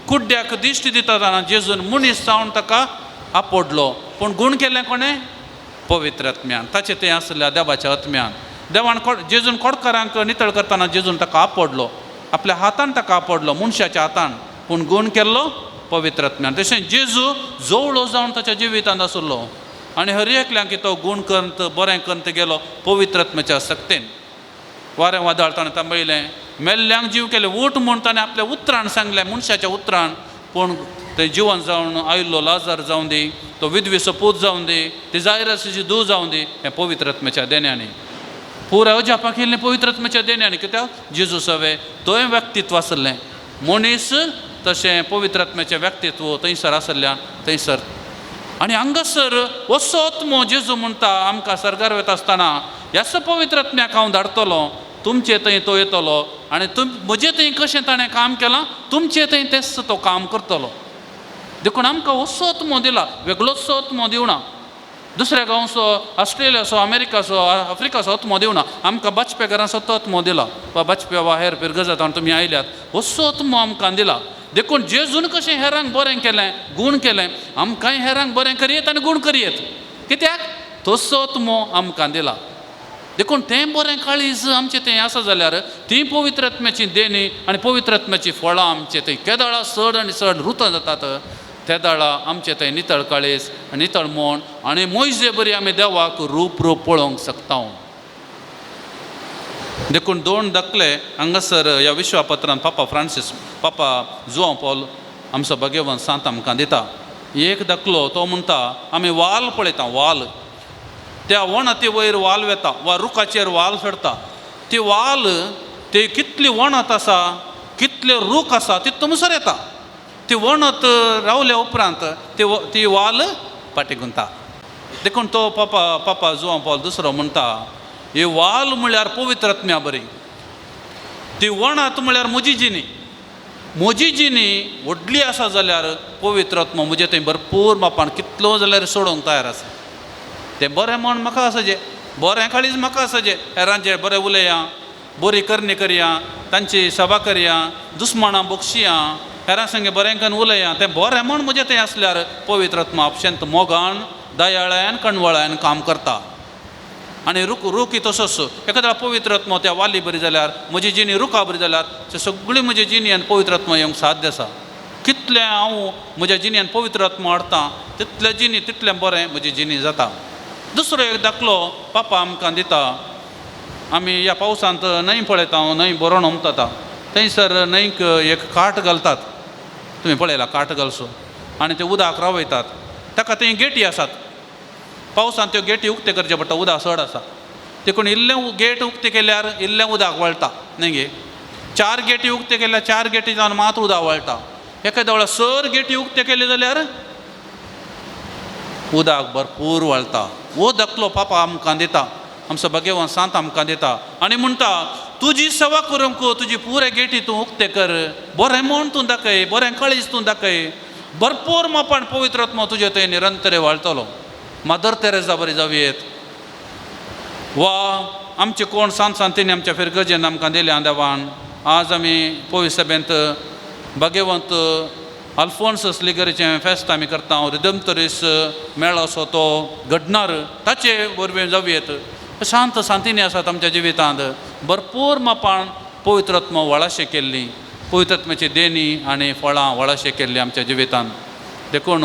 कुड्ड्याक दिश्टी दिता जाणा जेजून मनीस जावन ताका आपडलो। पूण गूण केलें कोणें? पवित्र आत्म्यान, ताचें तें आसल्या देवाच्या आत्म्यान। देवान जेजून खोडकारांक नितळ करतना जेजून ताका आपडलो, आपल्या हातान ताका आपडलो, मनशाच्या हातान, पूण गूण केल्लो पवित्र आत्म्यान। तशें जेजू जोवळो जावन ताच्या जिवितांत आसलो आनी हर एकल्यांक तो गूण करत बरें करत गेलो पवित्र आत्म्याच्या सक्तेन। वारें वादळ ताणें थांबयलें, मेल्ल्यांक जीव केलें, ऊठ म्हूण ताणें आपल्या उतरान सांगलें, मनशाच्या उतरान। पूण थंय जिवन जावन आयिल्लो लाजार जावन दी, तो विधवेचो पूत जावन दी, ती जायरासीची धूव जावन दी, हें पवित्र आत्म्याच्या देण्यांनी पुराय अजापां केल्लें पवित्र आत्म्याच्या देण्यांनी. कित्याक जेजू सवे थंय व्यक्तित्व आसलें मनीस, तशें पवित्र आत्म्याचें व्यक्तित्व थंयसर आसल्यान थंयसर. आनी हांगासर असो आत्मो जेजू म्हणटा आमकां सर्गार वता आसतना ह्याच पवित्र आत्म्याक हांव धाडटलो, तुमचे थंय तो येतलो आनी तुम म्हजे थंय कशें ताणें काम केलां तुमचे थंय तेच तो काम करतलो. देखून आमकां असो आत्मो दिला, वेगळोचो आत्मो दिवना, दुसऱ्या गांवचो, ऑस्ट्रेलियाचो, अमेरिकाचो, आफ्रिकाचो आत्मो दिवना, आमकां बाचप्या घरांचो तो आत्मो दिला वा बाचप्या वा हेर फिरगजात तुमी आयल्यात, असो आत्मो आमकां दिला. देखून जेजून कशें हेरांक बरें केलें, गूण केलें, आमकांय हेरांक बरें करयेत आनी गूण करयेत, कित्याक तसो आत्मो आमकां दिला. देखून तें बरें काळीज आमचें तें आसा जाल्यार ती पवित्र आत्म्याची देणी आनी पवित्र आत्म्याची फळां आमचे थंय केदळा चड आनी चड रुतां जातात, तेदळा आमचें थंय नितळ काळीज आनी नितळ मन आनी मोयजे बरी आमी देवाक रूप रूप पळोवंक शकता. देखून दोन दाखले हांगासर ह्या विश्वापत्रान पापा फ्रांसीस, पापा जुआंव पॉल आमचो भगेवन सांत आमकां दिता. एक दाखलो तो म्हणटा आमी वाल पळयता, वाल त्या वणती वयर वाल वेता वा रुखाचेर वाल चडटा, ती वाल ती कितली वणत आसा कितले रूख आसा ती तुमसर येता, ती वणत रावल्या उपरांत ती वाल फाटी गुंता. देखून तो पापा पापा जुआंव पॉल दुसरो म्हणटा ही वाल म्हळ्यार पवित्र आत्म्या बरी, ती वणत म्हळ्यार म्हजी जिणी, म्हजी जिणी व्हडली आसा जाल्यार पवित्र आत्मो म्हजें थंय भरपूर मापान कितलो जाल्यार सोडोवंक तयार आसा. तें बरें म्हण म्हाका आसा, बरें काळीज म्हाका आसा, हेरांचेर बरें उलया, बरी करणी करया, तांची सभा करया, दुस्मानां बक्षिया, हेरां संगे बरें करून उलया, तें बरें म्हण म्हजें थंय आसल्यार पवित्र आत्मा आपशेंत मोगान दयाळ्यान कणवळ्यान काम करता. आनी रूख रूख तसोच एखाद्या पवित्र आत्मो त्या वाली बरी जाल्यार म्हजी जिणी रुखा बरी जाल्यार ते सगळी म्हजी जिणेन पवित्र आत्मा येवंक साध्य आसा. कितलें हांव म्हज्या जिणेन पवित्र आत्मा हाडटा तितलें जिणी तितलें बरें म्हजी जिणी जाता. दुसरो एक दाखलो पापा आमकां दिता, आमी ह्या पावसांत न्हंय पळयता, न्हंय बरोवन ओमता, थंयसर न्हंयक एक काट घालतात, तुमी पळयला काट घालसो, आनी ते उदक रावयतात, ताका थंय गेटी आसात, पावसांत त्यो गेटी उक्ते करचे पडटा, उदक चड आसा देखून इल्लें गेट उक्तें केल्यार इल्लें उदक वळटा न्हय गे, चार गेटी उक्ते केल्यार चार गेटी जावन मात उदक वळटा, एखाद्या वेळार सर गेटी उक्ते केली जाल्यार उदक भरपूर वळटा. हो दाखलो पापा आमकां दिता, आमचो भगेवन सांत आमकां दिता आनी म्हणटा तुजी सेवा करूंक तुजी पुरे गेटी तूं उक्ते कर, बरें म्हण तूं दाखय, बरें काळीज तूं दाखय, भरपूर मापान पवित्र आत्मो तुजे थंय निरंतर वाळटलो. मदर तेरेजा बरी जावयेत वा आमचे कोण सांत सांतींनी आमच्या फिरगजेन आमकां दिल्या देवान. आज आमी पवित्र सभेंत भगेवंत अल्फोन्सस लिगरीचें फेस्त आमी करता, रिदमतरीस मेळोसो तो घडणार ताचे वरवीं जावयेत. शांत सांतींनी आसात आमच्या जिवितांत भरपूर मापान पवित्र आत्मो वळाशें केल्ली, पवित्र आत्म्याची देणी आनी फळां वळाशें केल्ली आमच्या जिवितांत. देखून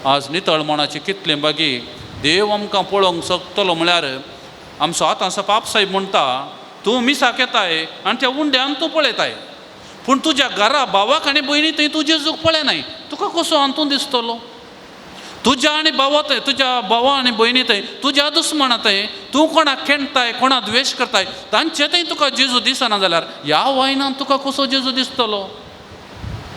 आज नितळ मनाची कितली बागी देव आमकां पळोवंक शकतलो म्हळ्यार आमचो आतां पाप साहेब म्हणटा तूं मिसाक येताय आनी त्या उंड्यान तूं पळयताय, पूण तुज्या घरा भावाक आनी भयणी थंय तूं जेजूक पळयनाय, तुका कसो अंतून दिसतलो? तुज्या आनी भावा थंय, तुज्या भावा आनी भयणी थंय, तुज्या दुस्मना थंय तूं कोणाक खेणटाय, कोणाक द्वेश करताय तांचे थंय तुका जेजू दिसना जाल्यार ह्या वायनान तुका कसो जेजू दिसतलो?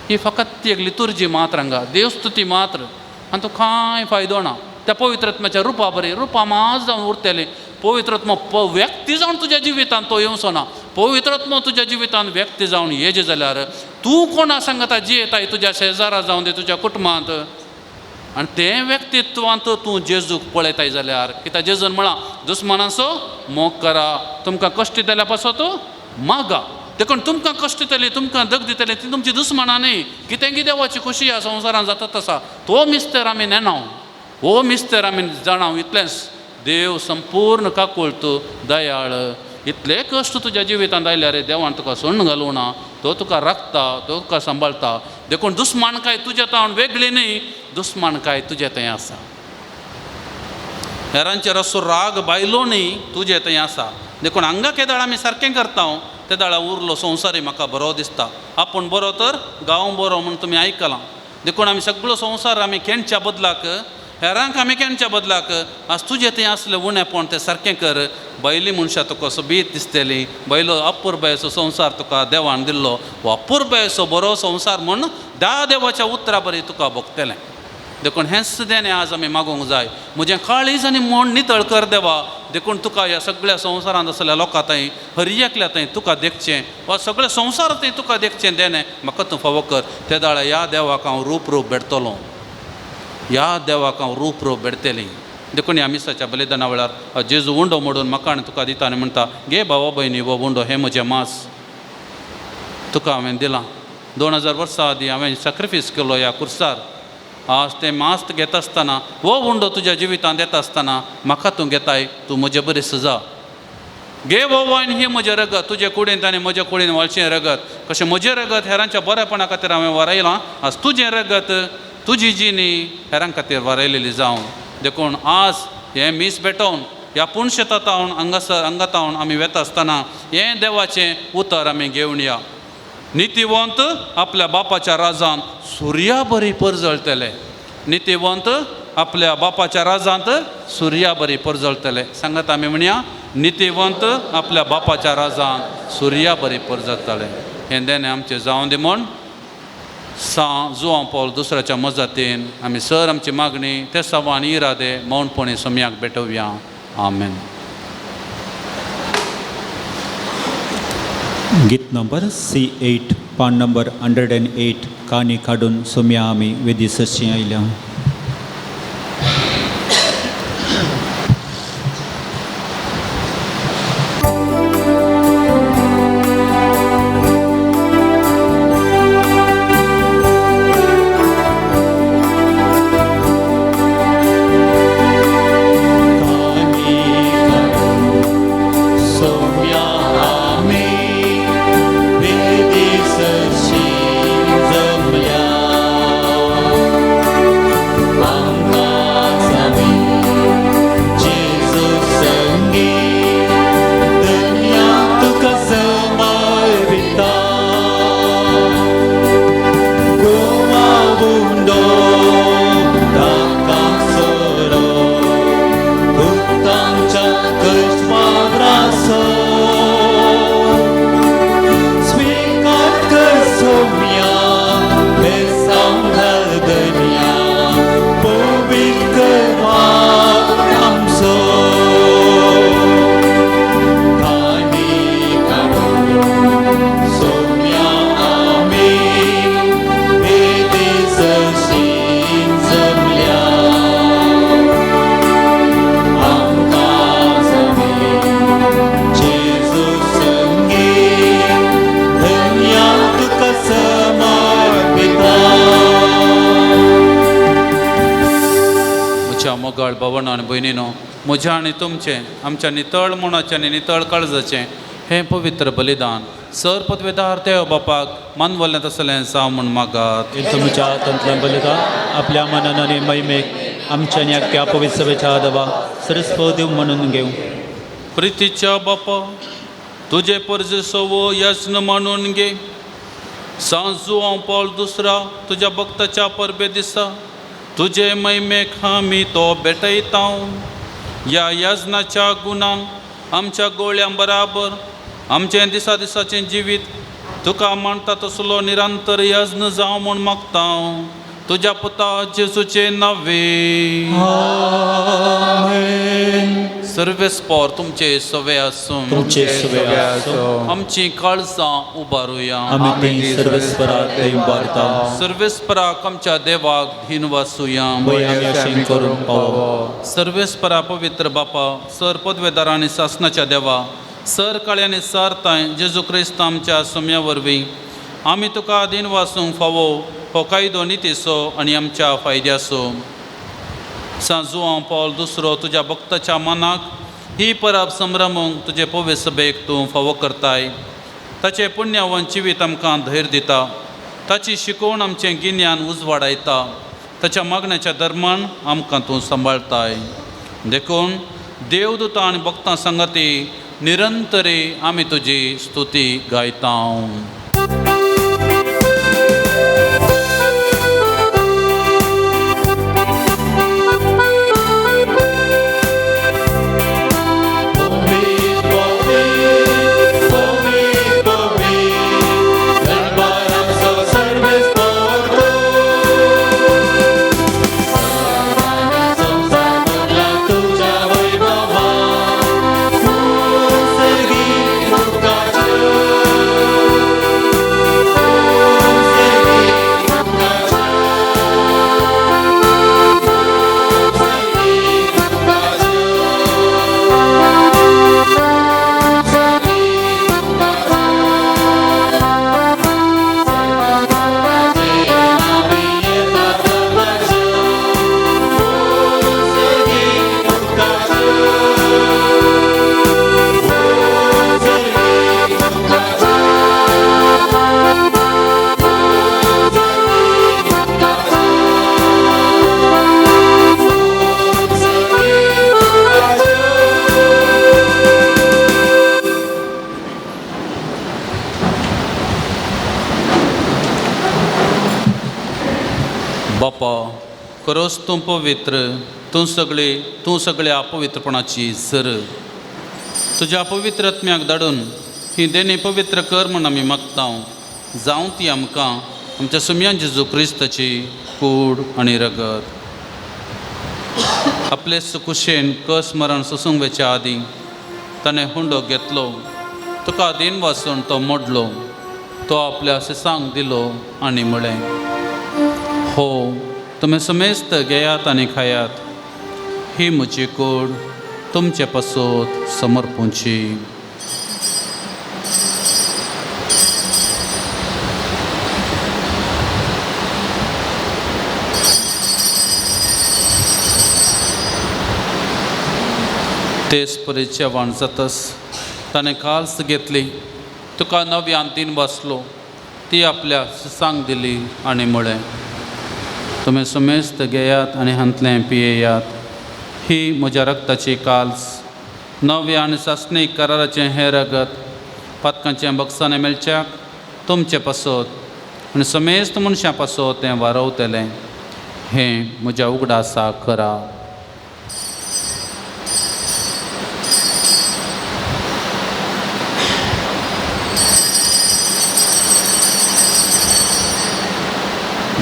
ही फकत एक लितुर्जी मात्र हांगा देवस्तुती मात्र आनी तो कांय फायदो ना. त्या पवित्र आत्म्याच्या रुपा बरी रुपा मात जावन उरतली, पवित्र आत्मो व्यक्ती जावन तुज्या जिवितांत तो येवचो ना. पवित्र आत्मो तुज्या जिवितांत व्यक्ती जावन येजे जाल्यार तूं कोणा सांगता जियेताय तुज्या शेजारा जावन दी तुज्या कुटुंबांत आनी तें व्यक्तित्वांत तूं जेजूक पळयताय जाल्यार कित्याक जेजून म्हळां दुस्मानाचो मोग करा, तुमकां कश्ट दिल्या पासत मागा. देखून तुमकां कश्ट दितले, तुमकां दग दितले ती तुमची दुस्मानां न्हय, कितें की देवाची खोशी ह्या संवसारांत जातात आसा तो मिस्तर आमी नेणाव, हो मिस्तर आमी जाणाव. इतलेंच देव संपूर्ण काकुळट दयाळ, इतले कश्ट तुज्या जिवितांत आयल्यार रे देवान तुका सोडून घालूं ना, तो तुका राखता, तो तुका सांबाळटा. देखून दुस्मान काय तुज्या तावन वेगळी न्हय, दुस्मान काय तुजे थंय आसा. हेरांचेर असो राग बायलो न्हय तुजे थंय आसा. देखून हांगा केदाळ आमी सारकें करता ते दाळा उरलो संवसारी म्हाका बरो दिसता, आपूण बरो तर गांव बरो म्हूण तुमी आयकलां. देखून आमी सगळो संवसार आमी केणच्या बदलाक, हेरांक आमी केणच्या बदलाक आज तुजें थंय आसलें उणेपण तें सारकें कर. बैली मनशां तुका सोबीत दिसतली, बैलो अपुरबायेचो संवसार तुका देवान दिल्लो, हो अपुरबायेचो बरो संवसार म्हूण दा देवाच्या उतरा बरी तुका भोगतलें. देखून हेंच देणें आज आमी मागूंक जाय. म्हजें काळीज आनी मन नितळ कर देवा, देखून तुका ह्या सगळ्या संवसारांत आसल्या लोकां थंय हर एकल्या थंय तुका देखचें वा सगळ्या संवसार थंय तुका देखचें देणें म्हाका तूं फावो कर. ते दाळा ह्या देवाक हांव रूप रूप भेटतलो, ह्या देवाक हांव रूप रूप भेटतली. देखून ह्या मिसाच्या बलिदाना वेळार जेजू उंडो मोडून म्हाका आनी तुका दिता आनी म्हणटा, गे भावा भयणी हो उंडो हें म्हजें मांस तुका हांवें दिलां. 2000 वर्सां आदीं हांवें सॅक्रिफायस केलो ह्या कुर्सार. आज तें मांस घेता आसतना हो उंडो तुज्या जिवितांत येता आसतना म्हाका तूं घेताय, तूं म्हजे बरी सजा घे. हो वायन ही म्हजें रगत तुजे कुडींत आनी म्हजे कुडीन वळचें रगत, कशें म्हजें रगत हेरांच्या बरेपणा खातीर हांवें वरयलां, आज तुजें रगत तुजी जिणी हेरां खातीर वरयलेली जावं. देखून आज हें मीस भेटोवन ह्या पूण शेतांत हांगासर हांगातावन आमी वेता आसतना हें देवाचें उतर आमी घेवन या. नितीवंत आपल्या बापाच्या राजांत सुर्या बरी परजळटले, नितीवंत आपल्या बापाच्या राजांत सुर्या बरी परजळटले. सांगात आमी म्हणया, नितीवंत आपल्या बापाच्या राजांत सुर्या बरी परजळटले. हें देणें आमचें जावं दी म्हूण सां जुआंव पावल दुसऱ्याच्या मजतीन आमी सर आमची मागणी ते सवान इरादे मौनपणी सोमयाक भेटोवया. आमेन. गीत नंबर C8, पान नंबर 108 काणी काडून सोम्या आमी वेदी सरशी आयल्या. भवनान आनी भयणीनो, म्हज्या आनी तुमचें आमच्या नितळ मनाचें आनी नितळ काळजाचें हें पवित्र बलिदान सर पदवेदार देव बापाक मानवल्लें तसलें जावं म्हूण मागात. तुमच्या हातांतल्यान बलिदान आपल्या मनान आनी महिमेक आमच्या आनी अख्ख्या पवित्र सभेच्या दबा सरस्पत देव म्हणून घेवं. प्रितीच्या बापा तुजे परजेसो यज्ञ मानून घे. सां जुआंव पावल दुसरा तुज्या भक्ताच्या परबे दिसा तुजे महिमेक आमी तो भेटयता. ह्या यज्ञाच्या गुणान आमच्या गोळ्यां बराबर आमचें दिसा दिसाचें जिवीत तुका मानता तसलो निरंतर यज्ञ जावं म्हूण मागता. तुज्या पुता जेजूचे नावे. सर्वेस्पोर तुमचे सवे आसूं. तुमचे सवे आसूं. आमची काळजां उबारुया. आमी ती सर्वेस्पराक थंय उबारता. सर्वेस्पराक आमच्या देवाक धीन वासुया. वय आमी अशें करूंक पावो. सर्वेस्परा पवित्र बापा सर पदवेदार आनी सासनाच्या देवा सर काळ्यानी सारताय जेजू क्रिस्त आमच्या सोम्या वरवीं आमी तुका धीन वासूंक फावो हो कायदो नितीचो आनी आमच्या फायद्याचो. सां जुआंव पावल दुसरो तुज्या भक्ताच्या मनाक ही परब संभ्रमूंक तुजे पवित्र सभेक तूं फावो करताय. ताचें पुण्यावन जिवीत आमकां धैर्य दिता, ताची शिकवण आमचें गिन्यान उजवाडायता, ताच्या मागण्याच्या धर्मान आमकां तूं सांबाळताय. देखून देवदूतां आनी भक्तां सांगाती निरंतरी आमी तुजी स्तुती गायता. खरोच तूं पवित्र, तूं सगळे तूं सगळ्या पवित्रपणाची सर। तुज्या पवित्र आत्म्याक धाडून ही देणी पवित्र कर म्हूण आमी मागता, जावं ती आमकां आमच्या सुमयान जेजू क्रिस्ताची कूड आनी रगत। आपले सुकुशेन कस मरण सोसूंक वेच्या आदीं ताणें हुंडो घेतलो, तुका दीन वासून तो मोडलो, तो आपल्या शिसांक दिलो आनी म्हळें, हो तुमी समेस्त घेयात आनी खायात, ही म्हजी कूड तुमचे पासत समर्पूंची। तेच परी जेवण जातस ताणें काल्स घेतली, तुका नव्यान दीन वाचलो, ती आपल्या शिसांक दिली आनी म्हळें, तुमी समेस्त घेयात आनी हांतलें पियेयात, ही म्हज्या रक्ताची काल्स, नव्या आनी सासणीक कराराचें हें रगत पातकांचें बक्षाणें मेळच्याक तुमचे पासत आनी समेस्त मनशां पासत तें वारवतलें, हें म्हज्या उगडासाक करा।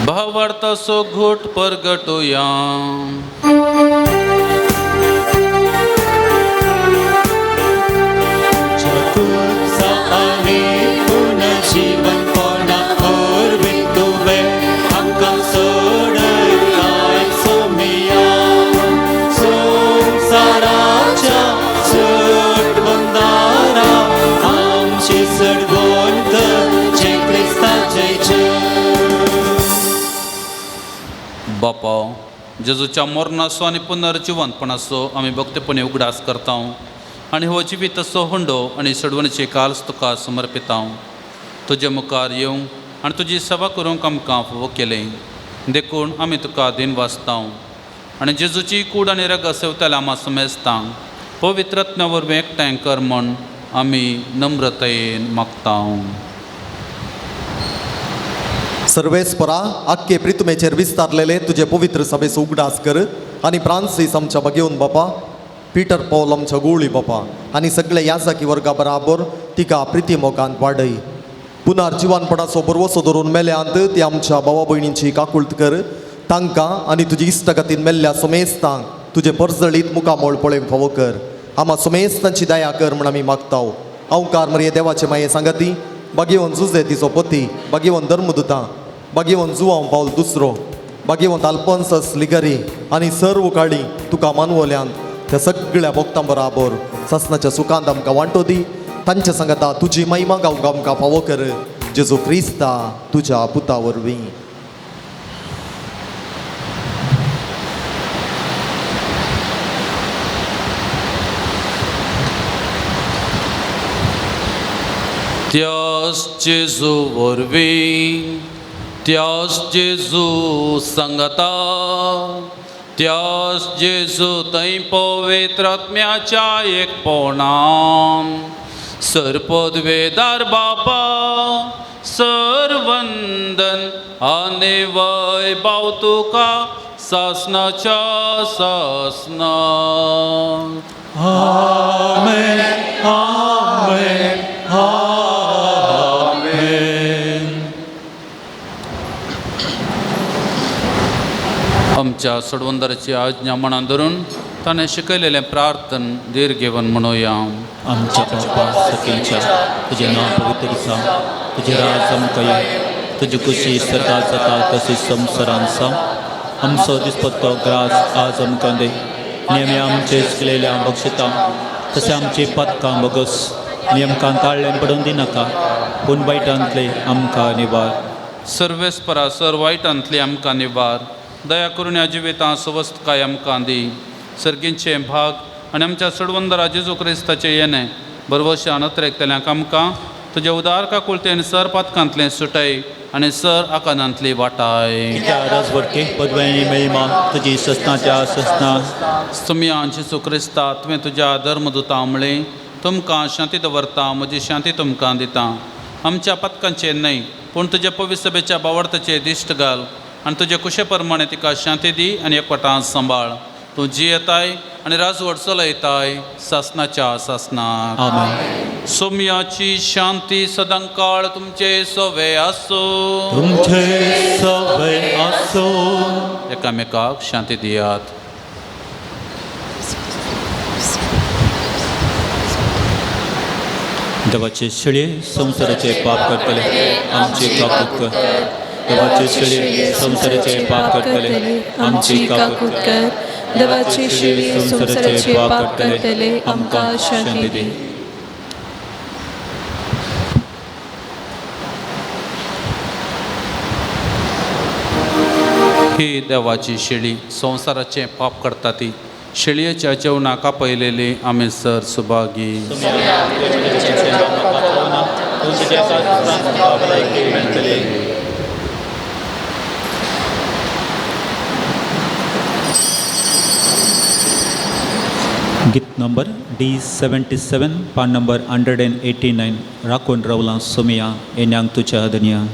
भावार्थाचो घोट परगटोया। बापा, जेजूच्या मरणाचो आनी पुनर्जिवंतपणाचो आमी भक्तपणी उगडास करता आनी हो जिवीताचो हुंडो आनी सडवणीची काल्स तुका समर्पिता। तुजे मुखार येवंक आनी तुजी सेवा करूंक आमकां फावो केलें, देखून आमी तुका दीन वाचता आनी जेजूची कूड आनी रगत सेवतल्या आमा समेस्तांक पवित्र आत्म्या वरवीं एकठांय कर म्हूण आमी नम्रतायेन मागता। सर्वेस्परा आख्खे प्रितुमेचेर विस्तारलेले तुजे पवित्र सभेचो उगडास कर आनी फ्रांसीस आमच्या बगेवन बापा, पीटर पॉल आमच्या गोळी बापा आनी सगळे याजाकी वर्गा बराबर तिका प्रिती मोगान वाडय। पुनर्जिवनपणाचो बरवसो धरून मेल्यांत ती आमच्या भावा भयणींची काकुळट कर, तांकां आनी तुजी इश्टागतीन मेल्ल्या समेस्तांक तुजें परजळीत मुखामळ पळोवंक फावो कर। आमा समेस्तांची दया कर म्हूण आमी मागता। अवकार मरये देवाचे माये सांगाती, बागेवन जुजे तिचो पती, बागेवन धर्मदुतां, बागेवन जुवांव पावल दुसरो, बागेवंत आल्फोन्सस लिगरी आनी सर्व काळी तुका मानवल्यान त्या सगळ्या भक्तां बराबर सासनाच्या सुखांत आमकां वांटो दी। तांच्या सांगाता तुजी महिमा गावंक आमकां फावो कर, जेजू क्रिस्ता तुज्या पुता वरवीं। त्यास जेजू वरवीं, त्यास जेजू सांगता, त्यास जेजू थंय पवित्र आत्म्याच्या एकपणान सरपदवेदार बापा सरवंदन आनी वैभव तुका सासनाच्या सासना। आमेन, आमेन, आमेन। आमच्या सोडवंदराची आज्ञा मनान धरून ताणें शिकयलेलें प्रार्थन धीर घेवन म्हणुया। आमच्या बापा सकेंच्या, तुजें नांव पवित्र जावं, तुजें राज आमकां येवं, तुजी खुशी सर्गात जाता तशी संवसारांत जावं। आमचो दिसपट्टो ग्रास आज आमकां दी, आनी आमी आमचे चुकलेल्या बक्षिता तशें आमची पातकां बगस, आनी आमकां ताळ्ळें पडून दिनाका, पूण वायटांतले आमकां निवार। सर्वेस्परा सर वायटांतले आमकां निवार, दया करून ह्या जिवितांत सवस्तकाय आमकां दी। सर्गींचे भाग आनी आमच्या सडवंदरा जेजू क्रिस्ताचें येणें बरवशान अत्रेकतल्यांक आमकां तुज्या उदार काकुळतेन सर पातकांतलें सुटाय आनी सर आकानांतली वाटाय। कित्याक राजवटके पदवी महिमा तुजी ससनाच्या ससना। सुमया जेजू क्रिस्ता, तुवें तुज्या धर्मदुता म्हळें, तुमकां शांती दवरता, म्हजी शांती तुमकां दिता। आमच्या पातकांचेर न्हय पूण तुज्या पवित्र सभेच्या बावडताचेर दिश्ट घाल आनी तुजे कुशे प्रमाणे तिका शांती दी आनी एकवटान सांबाळ. तूं जियेताय आनी राजवट चलयताय सासनाच्या सासनाक. आमेन. सोम्याची शांती सदांकाळ तुमचे सवे आसूं. तुमचे सवे आसो. एकामेकाक शांती दियात. देवाचे शेळये संवसाराचे पाप करतले आमची काकूत कर. देवाचे शेळये संवसाराचे पाप करतले आमची काकूत कर. देवाची शेळी संवसाराचे पाप करतले आमकां शांती दी. ही देवाची शेळी संवसाराचें पाप करता ती शेळयेच्या जेवणाक आपयलेली आमी सर सुभागी. गीत नंबर D77, पान नंबर 189. राखून रावलां सोमिया येन्यांक तुज्या दनिया.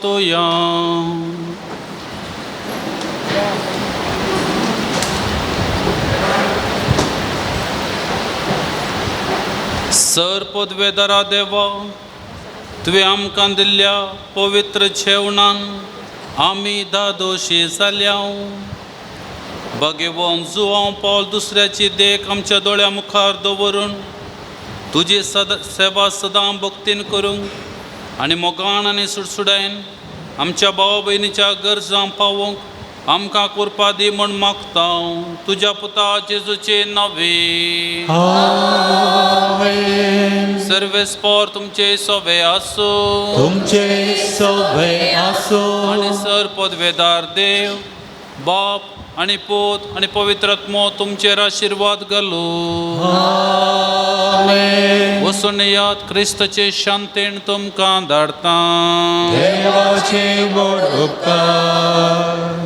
प्रार्थुया. सर पदवेदारा देवा, तुवें आमकां दिल्ल्या पवित्र जेवणान आमी दादोशी जाल्या. भगेवन जुवांव पावल दुसऱ्याची देख आमच्या दोळ्या मुखार दवरून तुजी सदा सेवा सदां भक्तीन करूंक आनी मोगान आनी सुडसुडायन आमच्या भाव भयणीच्या गरजां पावोवंक आमकां कृपा दी म्हूण मागता तुज्या पुता जेजूचे नावे. सर्वेस्पोर तुमचे सोवे आसूं तुमचे सोवे आसूं. आनी सर पदवेदार देव बाप आनी पूत आनी पवित्र आत्मो तुमचेर आशिर्वाद घालू. वचून याद क्रिस्ताचे शांतेन तुमकां धाडता. देवाचे व्हड उपकार.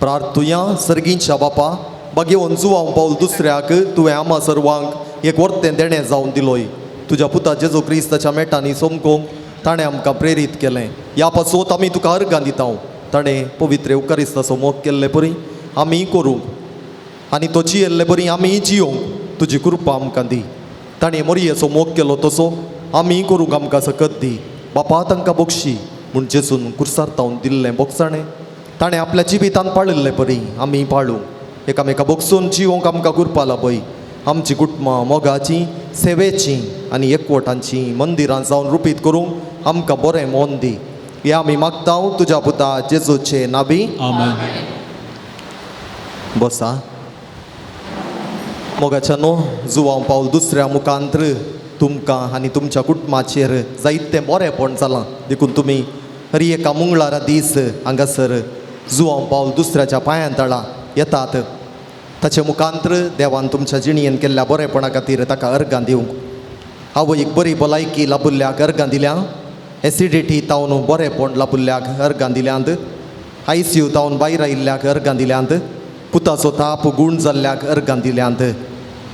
प्रार्थुया. सर्गींच्या बापा, बागेवन जुवांव पावल दुसऱ्याक तुवें आमा सर्वांक एक वर्तें देणें जावन दिलोय. तुज्या पुता जेजू क्रिस्ताच्या मेटांनी सोमकोंक ताणें आमकां प्रेरीत केलें. ह्या पासत आमी तुका अर्गां दिता. ताणें पवित्र येवकारिस्ताचो मोग केल्ले परी आमी करूंक आनी तो जियेल्ले परी आमी जियोंक तुजी कृपा आमकां दी. ताणें मोरयेचो मोग केलो तसो आमी करूंक आमकां सकत दी. बापा तांकां बक्षी म्हूण जेजून कुर्सार तावन दिल्लें बोगसाणें ताणें आपल्या जिवितान पाळिल्ले परी आमी पाळूंक एकामेका बगसून जिवोंक आमकां कृपा लाभय. आमची कुटुंबां मोगाची सेवेची आनी एकवटांची मंदिरां जावन रुपीत करूंक आमकां बरें मन दी. हें आमी मागता तुज्या पुता जेजूचे नावी. आमेन. बसा. मोगाच्या न्हू जुवांव पावल दुसऱ्या मुखांत्र तुमकां आनी तुमच्या कुटुंबाचेर जायतें बरेंपण जालां. देखून तुमी हर एका मंगळारा दीस हांगासर जुवांव पावल दुसऱ्याच्या पांयां तळा येतात. ताचे मुखांत्र देवान तुमच्या जिणेन केल्ल्या बरेपणा खातीर ताका अर्गां दिवंक. आवयक बरी भलायकी लाभुल्ल्याक अर्गां दिल्या, एसिडिटी तावन बरेंपण लाभुल्ल्याक अर्गां दिल्यांत, आयसीयू तावन भायर आयिल्ल्याक अर्गां दिल्यांत, पुताचो ताप गूण जाल्ल्याक अर्गां दिल्यांत.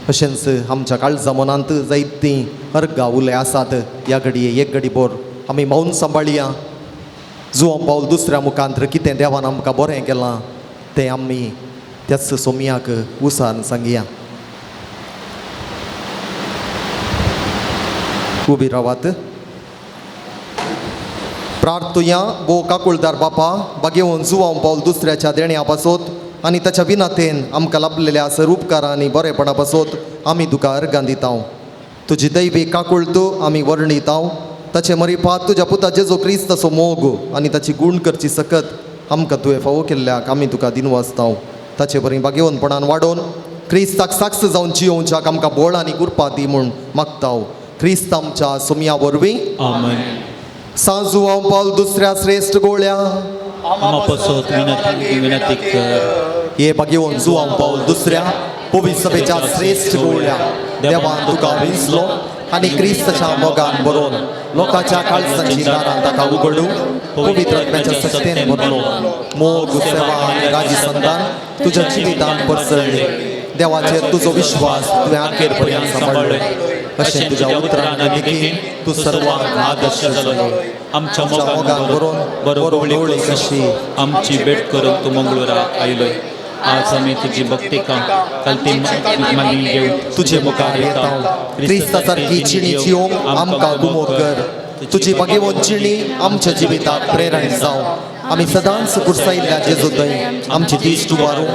अशेंच आमच्या काळजा मनांत जायतीं अर्गां उले आसात. ह्या घडये एक घडी बोर आमी मौन सांबाळया. जुवांव पावल दुसऱ्या मुखांत्र कितें देवान आमकां बरें केलां तें आमी त्याच सोमयाक उसान सांगया. उबी रावात. प्रार्थुया. गो काकुळदार बापा, बागेवन जुवांव पावल दुसऱ्याच्या देण्या पासत आनी ताच्या विनातेन आमकां लाभलेल्या सर उपकारां आनी बरेपणा पासत आमी तुका अर्गां दिता. तुजी दैवी काकुळत आमी वर्णिता. ताचे मरिपात तुज्या पुता जेजू क्रिस्ताचो मोग आनी ताची गूण करची सकत आमकां तुवें फावो केल्ल्याक आमी तुका दिनवासता. ताचे बरी बागेवनपणान वाडोवन क्रिस्ताक साक्ष जावन जियोवच्याक आमकां बोळ आनी कृपा दी म्हूण मागता. क्रिस्त आमच्या सोमया वरवीं. आमेन. सांजुआंव पावल दुसऱ्या श्रेश्ठ गोळ्या आमा पसत विनती विनती कर. हे भाग्यवंत जुआंव पावल दुसऱ्या पवित्र सभेच्या श्रेश्ठ गोळ्या, देवान तुका विंचलो आनी क्रिस्ताच्या मोगान बरोवन लोकांच्या काळजाची दारां ताका उगडू पवित्र आत्म्याच्या शक्तेन भरलो. मोग, सेवा आनी राजी संतान तुज्या जिवितान परसळ्ळी. देवाचेर तुजो विश्वास तुवें अखेर पर्यंत सांबाळ्ळो. अशें तुज्या उतरान आनी देखीन तूं सर्वांक आदर्श जालो. आमच्या मोगान बरोवन बरो गवळी कशी आमची भेट करून तूं मंगळुरा आयलोय. आज आमी तुजी भक्ती काम कालती मागील घेवन तुजे मुखार येता. क्रिस्ता सारकी जिणी जिवंक आमकां गुमोक कर. तुजी भाग्यवंत जिणी आमच्या जिविताक प्रेरण जावं. आमी सदांच कुर्सायिल्ल्या जेजू थंय आमची दिश्ट उबारूं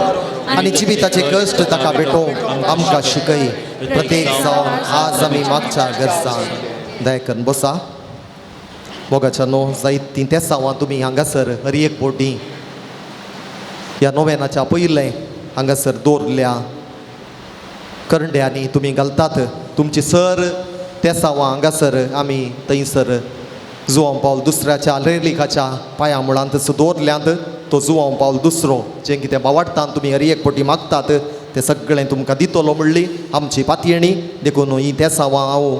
आनी जिविताचे कश्ट ताका भेटोवंक आमकां शिकय. प्रत्येक जावन आज आमी मागच्या गरजान दयाकन बसा. मोगाच्या न्हू जायत तीं तेसांवां तुमी हांगासर हर एक बोटी ह्या नोवेनाच्या पयलें हांगासर दवरल्या करंड्यांनी तुमी घालतात. तुमची सर तेसांवां हांगासर आमी थंयसर जुआंव पावल दुसऱ्याच्या रेलिकाच्या पांया मुळांत दवरल्यांत. तो जुआंव पावल दुसरो जें कितें बावाडटान तुमी हर एक पटी मागतात तें सगळें तुमकां दितलो म्हणली आमची पातयेणी. देखून ही तेसांवां हांव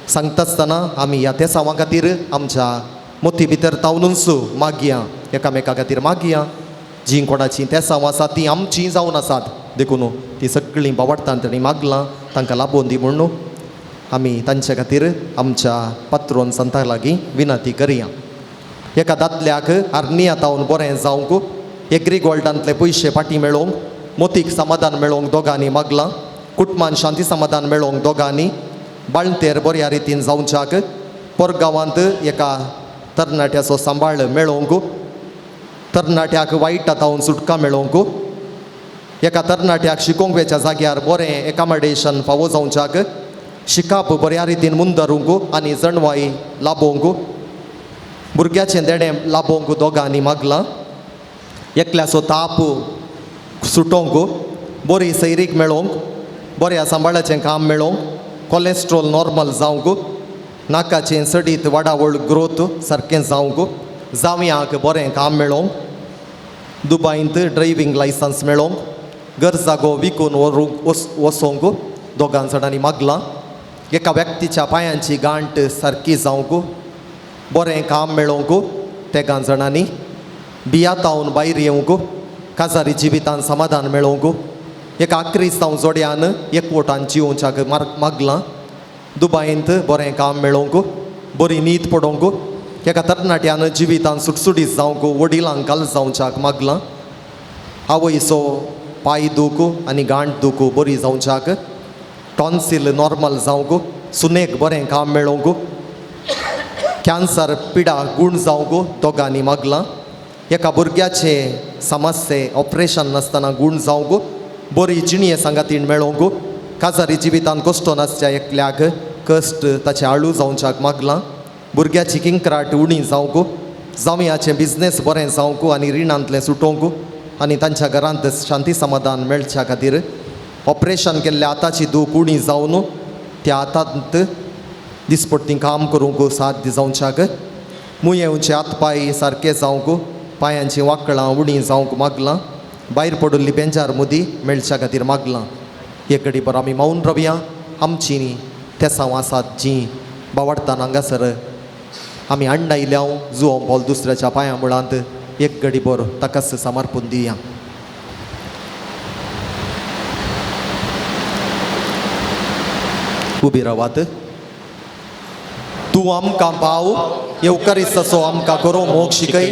सांगता आसतना आमी ह्या तेसांवां खातीर आमच्या मोती भितर तावनूच मागया, एकामेका खातीर मागया. जीं कोणाचीं तेसांवां आसात तीं आमचीं जावन आसात. देखून तीं सगळीं बावाडटान तांणी मागलां तांकां लाबोवन दी म्हणून आमी तांचे खातीर आमच्या पात्रोन संता लागीं विनंती करया. एका दादल्याक आर्निया तावन बरें जावंक, एग्री गोल्डांतले पयशे फाटीं मेळोवंक, मोतीक समाधान मेळोवंक दोगांनी मागलां. कुटुंबान शांती समाधान मेळोवंक दोगांनी, बाळंतेर बऱ्या रितीन जावच्याक, पोरगांवांत एका तरणाट्याचो सांबाळ मेळोवंक, तरणाट्याक वायट तावन सुटका मेळोवंक, एका तरणाट्याक शिकोवंक वेच्या जाग्यार बरें एकामडेशन फावो जावच्याक, शिकाप बऱ्या रितीन मुंदरूंक आनी जणवाय लाबोवंक, भुरग्याचें देणें लाबोवंक दोगांनी मागलां. एकल्याचो ताप सुटोवंक, बरी सैरीक मेळोवंक, बऱ्या सांबाळाचें काम मेळोवंक, कोलेस्ट्रॉल नॉर्मल जावंक, नाकाचें सडीत वाडावळ ग्रोथ सारकें जावंक, जावयांक बरें काम मेळोवंक, दुबायंत ड्रायव्हींग लायसन्स मेळोवंक, घर जागो विकून व्हरूंक वचोंक दोगां जाणांनी मागलां. एका व्यक्तीच्या पांयांची गांठ सारकी जावंक, बरें काम मेळोवंक तेगां जाणांनी, बियातावन भायर येवंक, काजारी जिवितान समाधान मेळोवंक, एका आक्रिस्तांव जोड्यान एकवटान जिवोवच्याक मागलां. दुबायंत बरें काम मेळोवंक, बरी न्हीद पडोवंक, एका तरणाट्यान जिवितान सुटसुटीत जावंक, वडिलांक काल जावच्याक मागलां. आवयचो पांय दूख आनी गांठ दूख बरी जावच्याक, टॉन्सील नॉर्मल जावंक, सुनेक बरें काम मेळोवंक, कॅन्सर पिडा गूण जावंक दोगांनी मागलां. एका भुरग्याचे समस्ये ऑपरेशन नासतना गूण जावंक, बरी जिणये सांगातीण मेळोवंक, काजारी जिवितान कश्ट नासच्या एकल्याक कश्ट ताचें आळू जावच्याक मागलां. भुरग्याची किंक्राट उणी जावंक, जावयाचें बिजनेस बरें जावंक आनी रिणांतलें सुटोवंक आनी तांच्या घरांत शांती समाधान मेळच्या खातीर, ऑपरेशन केल्ल्या हाताची दूख उणी जावन त्या हातांत दिसपट्टी काम करूंक साध्य जावच्याक, मुयेवचे हात पांय सारके जावंक, पांयांची वाकळां उणी जावंक मागलां. भायर पडिल्ली बेंजार मुदी मेळच्या खातीर मागलां. एक घडी बरो आमी मौन रावया. आमची तेसांव आसात जीं बावडटान हांगासर आमी हाडून आयल्या जुआंव पावल दुसऱ्याच्या पांया मुळांत एक घडी बरो ताकाच समर्पण दिया. उबी रावात. तूं आमकां पाव येवकारिस्ताचो आमकां करो मोग शिकय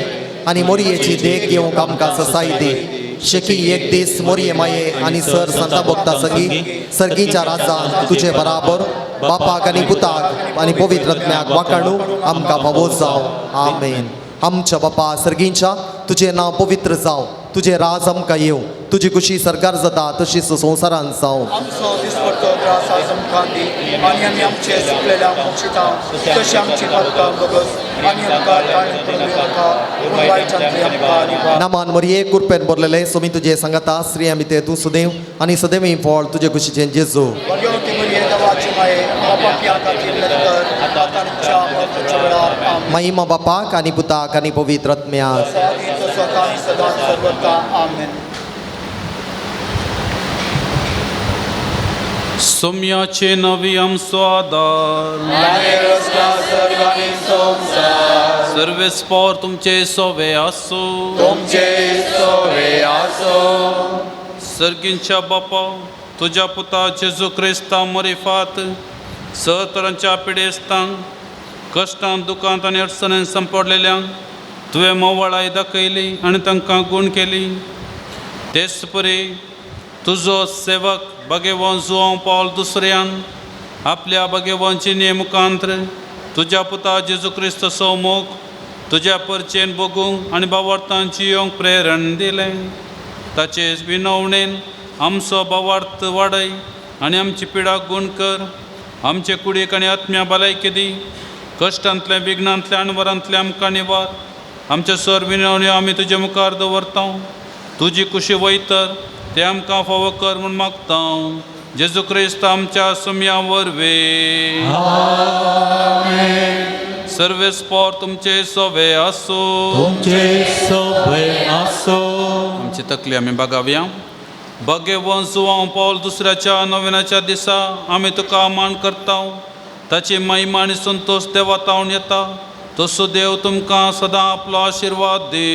आनी मोरयेची देख घेवंक आमकां ससाय दी. शेकी एक दीस मोरये माये आनी सर संता भक्ता संगी सर्गीच्या राजा तुजे बराबर बापाक आनी पुताक आनी पवित्र आत्म्याक वाकाणू आमकां फावो जावं. आमेन. आमच्या बापा सर्गींच्या तुजें नांव पवित्र जावं, तुजें राज आमकां येवं, तुजी खुशी सरकार जाता तशीच संवसारान जावं. आमचो दिसपडतो त्रास आज आमकां दी आनी आमी आमचे चुकलेल्या मोक्षिता तशी आमची पातकां बगस आनी आमकां ताण पडूं नाका पूण वायटांतली आमकां निवार. नामान मरिये कुरपेन भरलेले सोमी तुजे सांगाता स्त्री आमी ते तूं सदैव आनी सदैव फळ तुजे खुशीचें जेजू. भगवती मरिये देवाची माये पापा खातीर कर आतां आमच्या मरणाच्या वेळार आमेन. महिमा बापाक आनी पुताक आनी पवित्र आत्म्याक. जसो आदी तसो आतां आनी सदांच सर्वथा आमेन. सोम्याचे नवी आमचो आदार सर्वांनी संवसार सर्वेस्पोर तुमचे सोवे आसूं. तुमचे सोवे आसो. सर्गींच्या बापा, तुज्या पुता जेजू क्रिस्ता मोरिफात स तरांच्या पिडेस्तांक, कश्टांत, दुखांत आनी अडचणेन संपडलेल्यांक तुवें मोवळाय दाखयली आनी तांकां गूण केली. तेच परी तुजो सेवक भगेवन जुवांव पावल दुसऱ्यान आपल्या भगेवन जिणे मुखांत्र तुज्या पुता जेजू क्रिस्तचो मोग तुज्या परचेन भोगूंक आनी बावार्थान जियोंक प्रेरण दिलें. ताचे विनवणेन आमचो भावार्थ वाडय आनी आमची पिडा गूण कर. आमचे कुडीक आनी आत्म्या भलायकी दी. कश्टांतले, विघ्नांतले, अणवरांतले आमकां निवार. आमचे सर विनवण्यो आमी तुजे मुखार दवरता. तुजी कुशी वयतर ते आमकां फावो कर म्हूण मागता, जेजू क्रिस्त आमच्या सुमया वरवीं. सर्वेस्पोर तुमचे सोवे आसूं. तुमचे सोवे आसो. आमची तकली आमी बागावया. भगेवन जुवांव पावल दुसऱ्याच्या नविनाच्या दिसा आमी तुका मान करता. ताची महिमा आनी संतोश देवा तावन येता. तसो देव तुमकां सदां आपलो आशिर्वाद दी.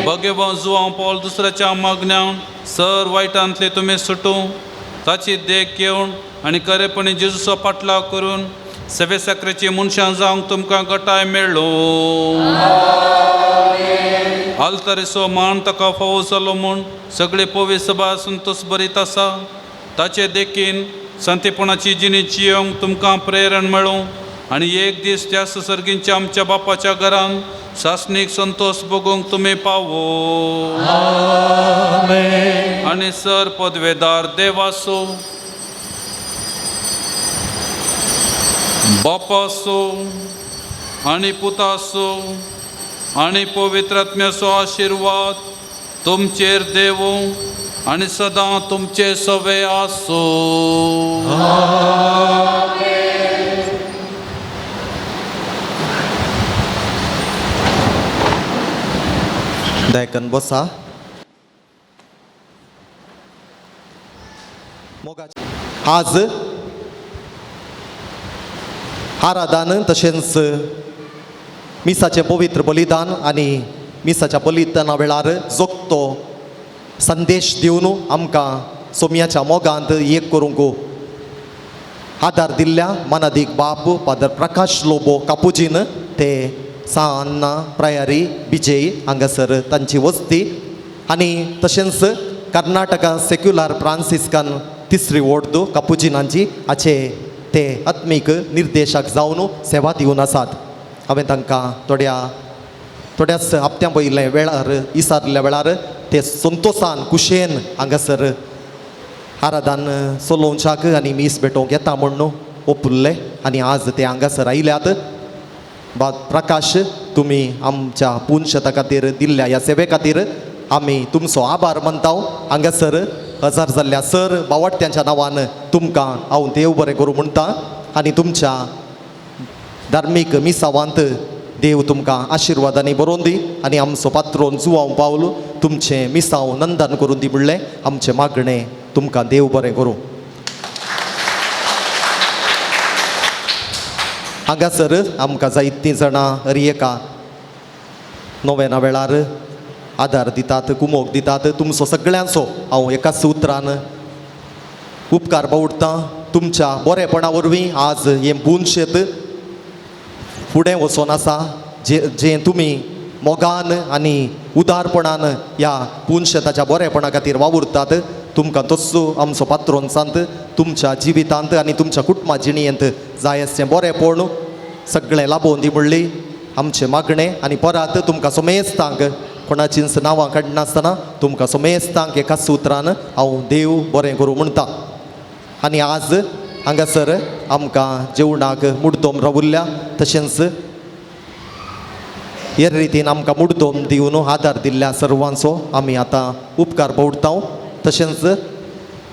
भगेवन जुवांव पावल दुसऱ्याच्या मागण्यान सर वायटांतले तुमी सुटूं. ताची देख घेवन आनी खरेपणी जेजूचो पाटलाव करून सेवे साकरेची मनशां जावंक तुमकां गटाय मेळ्ळो. आल्तारीचो मान ताका फावो जालो म्हूण सगळे पवी सभा संतोष बरीत आसा. ताचे देखीन संतेपणाची जिणी जियोंक तुमकां प्रेरण मेळूं आनी एक दीस त्या सर्गींच्या आमच्या बापाच्या घरान सासणीक संतोष भोगूंक तुमी पावो. आनी सर पदवेदार देवासो, बापासो आनी पुतासो आनी पवित्र आत्म्याचो आशिर्वाद तुमचेर देवूं आनी सदां तुमचे सवे आसूं. दायकन बसा. मोगाचे आज आराधन तशेंच मिसाचें पवित्र बलिदान आनी मिसाच्या बलिदाना वेळार जोगतो संदेश दिवन आमकां सोम्याच्या मोगांत एक करूंक आदार दिल्ल्या मानादीक बाप फादर प्रकाश लोबो कापुजीन, ते सान्ना प्रायारी बिजय हांगासर तांची वस्ती आनी तशेंच कर्नाटका सेक्युलर फ्रांसिस्कान तिसरी वोर्द कापुजिनांची हाचे ते आत्मीक निर्देशक जावन सेवा दिवन आसात. हांवें तांकां थोड्या थोड्याच हप्त्यां पयलें वेळार इसारल्या वेळार ते संतोसान कुशेन हांगासर आराधन चलोवच्याक आनी मीस भेटोवंक येता म्हूण ओपुल्ले आनी आज ते हांगासर आयल्यात. बा प्रकाश, तुमी आमच्या पुनशता खातीर दिल्ल्या ह्या सेवे खातीर आमी तुमचो आभार मानता. हांगासर हजार जाल्ल्या सर बावट्यांच्या नांवान तुमकां हांव देव बरें करूं म्हणटा आनी तुमच्या धार्मीक मिसावांत देव तुमकां आशिर्वादांनी बरोवन दी आनी आमचो पात्रोन जुवांव पावल तुमचें मिसांव नंदन करून दी म्हणलें आमचें मागणें. तुमकां देव बरें करूं. हांगासर आमकां जायतीं जाणां हर एका नोवेना वेळार आदार दितात, कुमोक दितात. तुमचो सगळ्यांचो हांव एकाच उतरान उपकार बावडटां. तुमच्या बरेपणा वरवीं आज हें बुनशेत फुडें वचोन आसा. जे जें तुमी मोगान आनी उदारपणान ह्या पुनशेताच्या बरेपणा खातीर वावुरतात, तुमकां तस्सो आमचो पात्रोन सांत तुमच्या जिवितांत आनी तुमच्या कुटुंबा जिणेंत जाय आसचें बरेपण सगळें लाबोवन दी म्हणली आमचें मागणें. आनी परत तुमकां समेस्तांक कोणाचींच नांवां काडनासतना तुमकां समेस्तांक एकाच उतरान हांव देव बरें करूं म्हणटा. आनी आज हांगासर आमकां जेवणाक मुड्डोम रावुल्ल्या तशेंच हे रितीन आमकां मुड्डोम दिवन आदार दिल्ल्या सर्वांचो आमी आतां उपकार पवडटा. तशेंच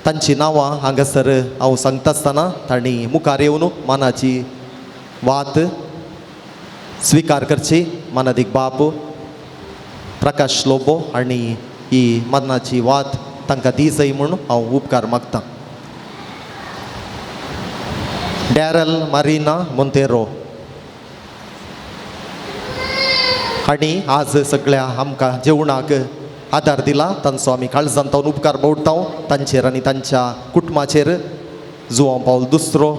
तांची नांवां हांगासर हांव सांगता आसतना तांणी मुखार येवन मानाची वात स्विकार करची मानादीक बाप प्रकाश लोबो आनी ही मरणाची वात तांकां दी जाय म्हूण हांव उपकार मागतां. डॅरल मारिना मोंतेरो हांणी आज सगळ्या आमकां जेवणाक आदार दिला, तांचो आमी काळजान तावन उपकार बोडटा. तांचेर आनी तांच्या कुटुंबाचेर जुवांव पावल दुसरो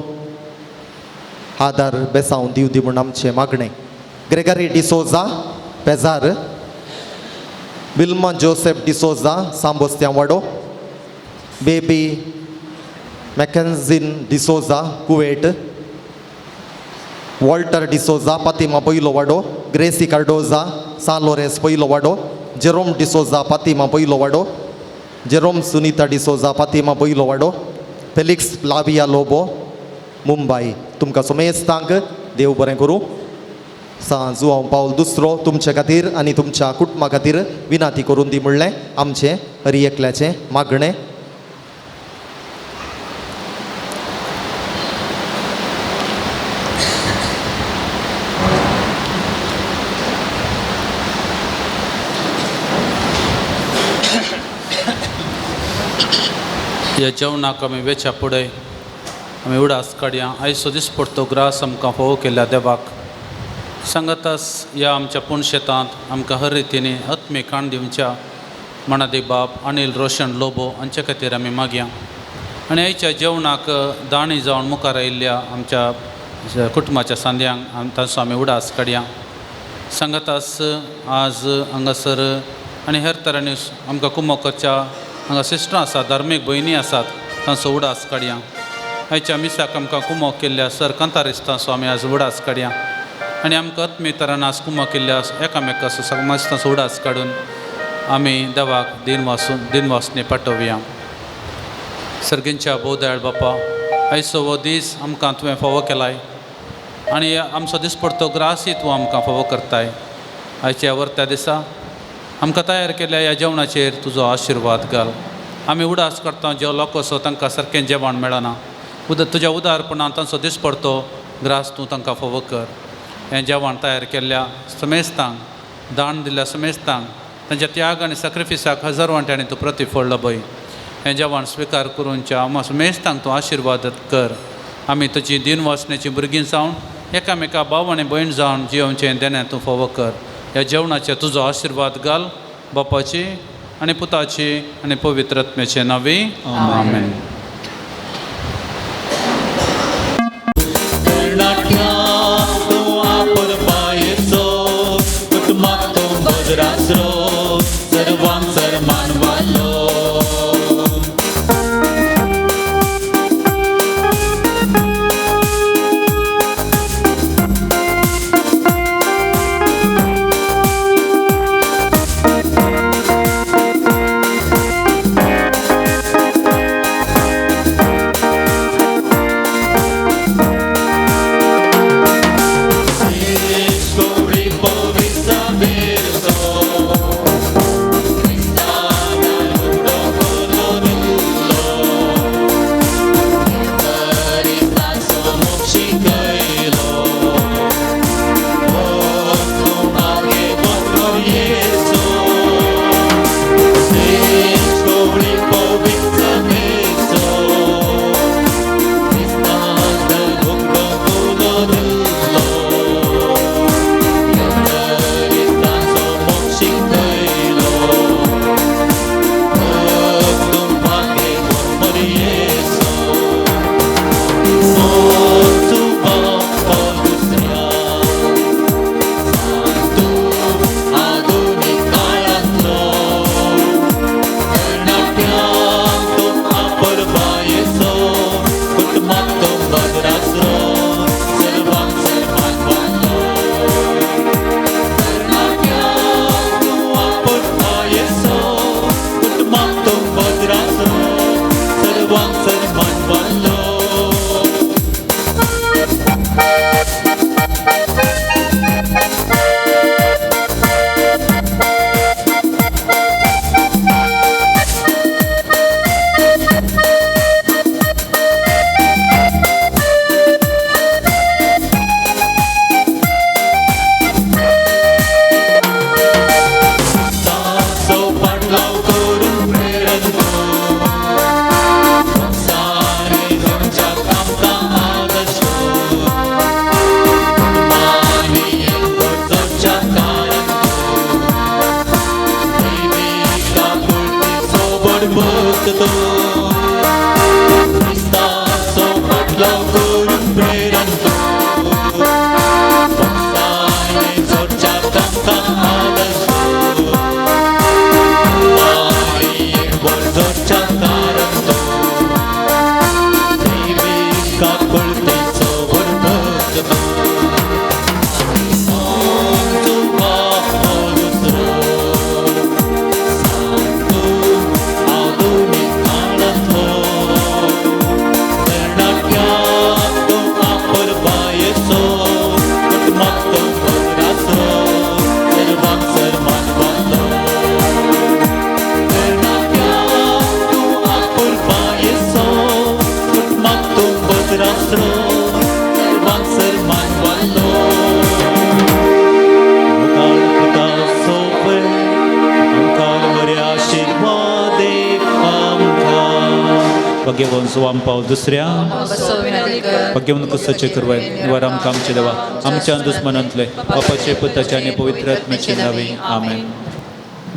आदार बेसांव दिवं दी म्हूण आमचें मागणें. ग्रेगरी डिसोजा पेजार, विल्मा जोसेफ डिसोजा सांबोस्त्यां वाडो, बेबी मॅकन्झीन डिसोजा कुवेट, वॉल्टर डिसोजा पातिमा पयलो वाडो, ग्रेसी कार्डोजा सान लोरेंस पयलो वाडो, जेरोम डिसोजा पातिमा पयलो वाडो, जेरोम सुनीता डिसोजा पातिमा पयलो वाडो, फेलिक्स फ्लाविया लोबो मुंबय. तुमकां समेस्तांक देव बरें करूं. सां जुवांव पावल दुसरो तुमचे खातीर आनी तुमच्या कुटुंबा खातीर विनाती करून दी म्हणलें आमचें हरी एकल्याचें मागणें. ह्या जेवणाक आमी वेच्या फुडें आमी उडास काडया. आयचो दिसपडतो ग्रास आमकां फावो केल्ल्या देवाक सांगातास ह्या आमच्या पूण शेतांत आमकां हर रितीनी आत्मीक खाण दिवच्या मणादी बाप अनिल रोशन लोबो हांचे खातीर आमी मागया. आनी आयच्या जेवणाक दाणी जावन मुखार आयिल्ल्या आमच्या कुटुंबाच्या सांद्यांक तांचो आमी उडास काडया. सांगातास आज हांगासर आनी हेर तरांनी आमकां कुमक करच्या हांगा सिस्टरां आसात, धार्मीक भयणी आसात, तांचो उडास काडया. आयच्या मिसाक आमकां कुमक केल्ल्या सर कांतारिस्तांचो आमी आज उडास काडया. आनी आमकां आत्मीय तरान आज कुमक केल्ल्या एकामेकाचो समाजतांचो उडास काडून आमी देवाक दिनवासने पाठोवया. सर्गींच्या भोव दयाळ बापा, आयचो हो दीस आमकां तुवें फावो केलाय आनी आमचो दिसपडतो ग्रासय तूं आमकां फावो करताय. आयच्या वर्त्या दिसा आमकां तयार केल्ल्या ह्या जेवणाचेर तुजो आशिर्वाद घाल. आमी उडास करता जे लोक असो तांकां सारकें जेवण मेळना, तुज्या उदारपणान तांचो दिसपडतो ग्रास तूं तांकां फावो कर. हें जेवण तयार केल्ल्या समेस्तांक, दान दिल्ल्या समेस्तांक तांच्या त्याग आनी सॅक्रिफिसाक हजार वांट्यांनी तूं प्रतिफळ लभय. हें जेवण स्विकार करूनच्या आमकां समेस्तांक तूं आशिर्वाद कर. आमी तुजी दिनवासनेची भुरगीं जावन एकामेका भाव आनी भयण जावन जियोवचें देणें तूं फावो कर. ह्या जेवणाचेर तुजो आशिर्वाद घाल. बापाची आनी पुताची आनी पवित्र आत्म्याचे नांवी आमेन. भक्त तूं क्रिस्ताचो फाटलो करून प्रेरण तूं भक्तांनी जोडच्या तांकां आदर्श तूं आनी एकवट जोडच्या कारण तूं दैवीक काकुळतेचो भक्त तूं सर्वांक मानवालो भाग्यवान सुवाम पावल दुसऱ्या भाग्यवान कुसाचे करवाय निवार आमकां आमचे देवा आमच्या दुस्मनांतले बापाचे पुताचे आनी पवित्र आत्म्याचे नावे आमेन.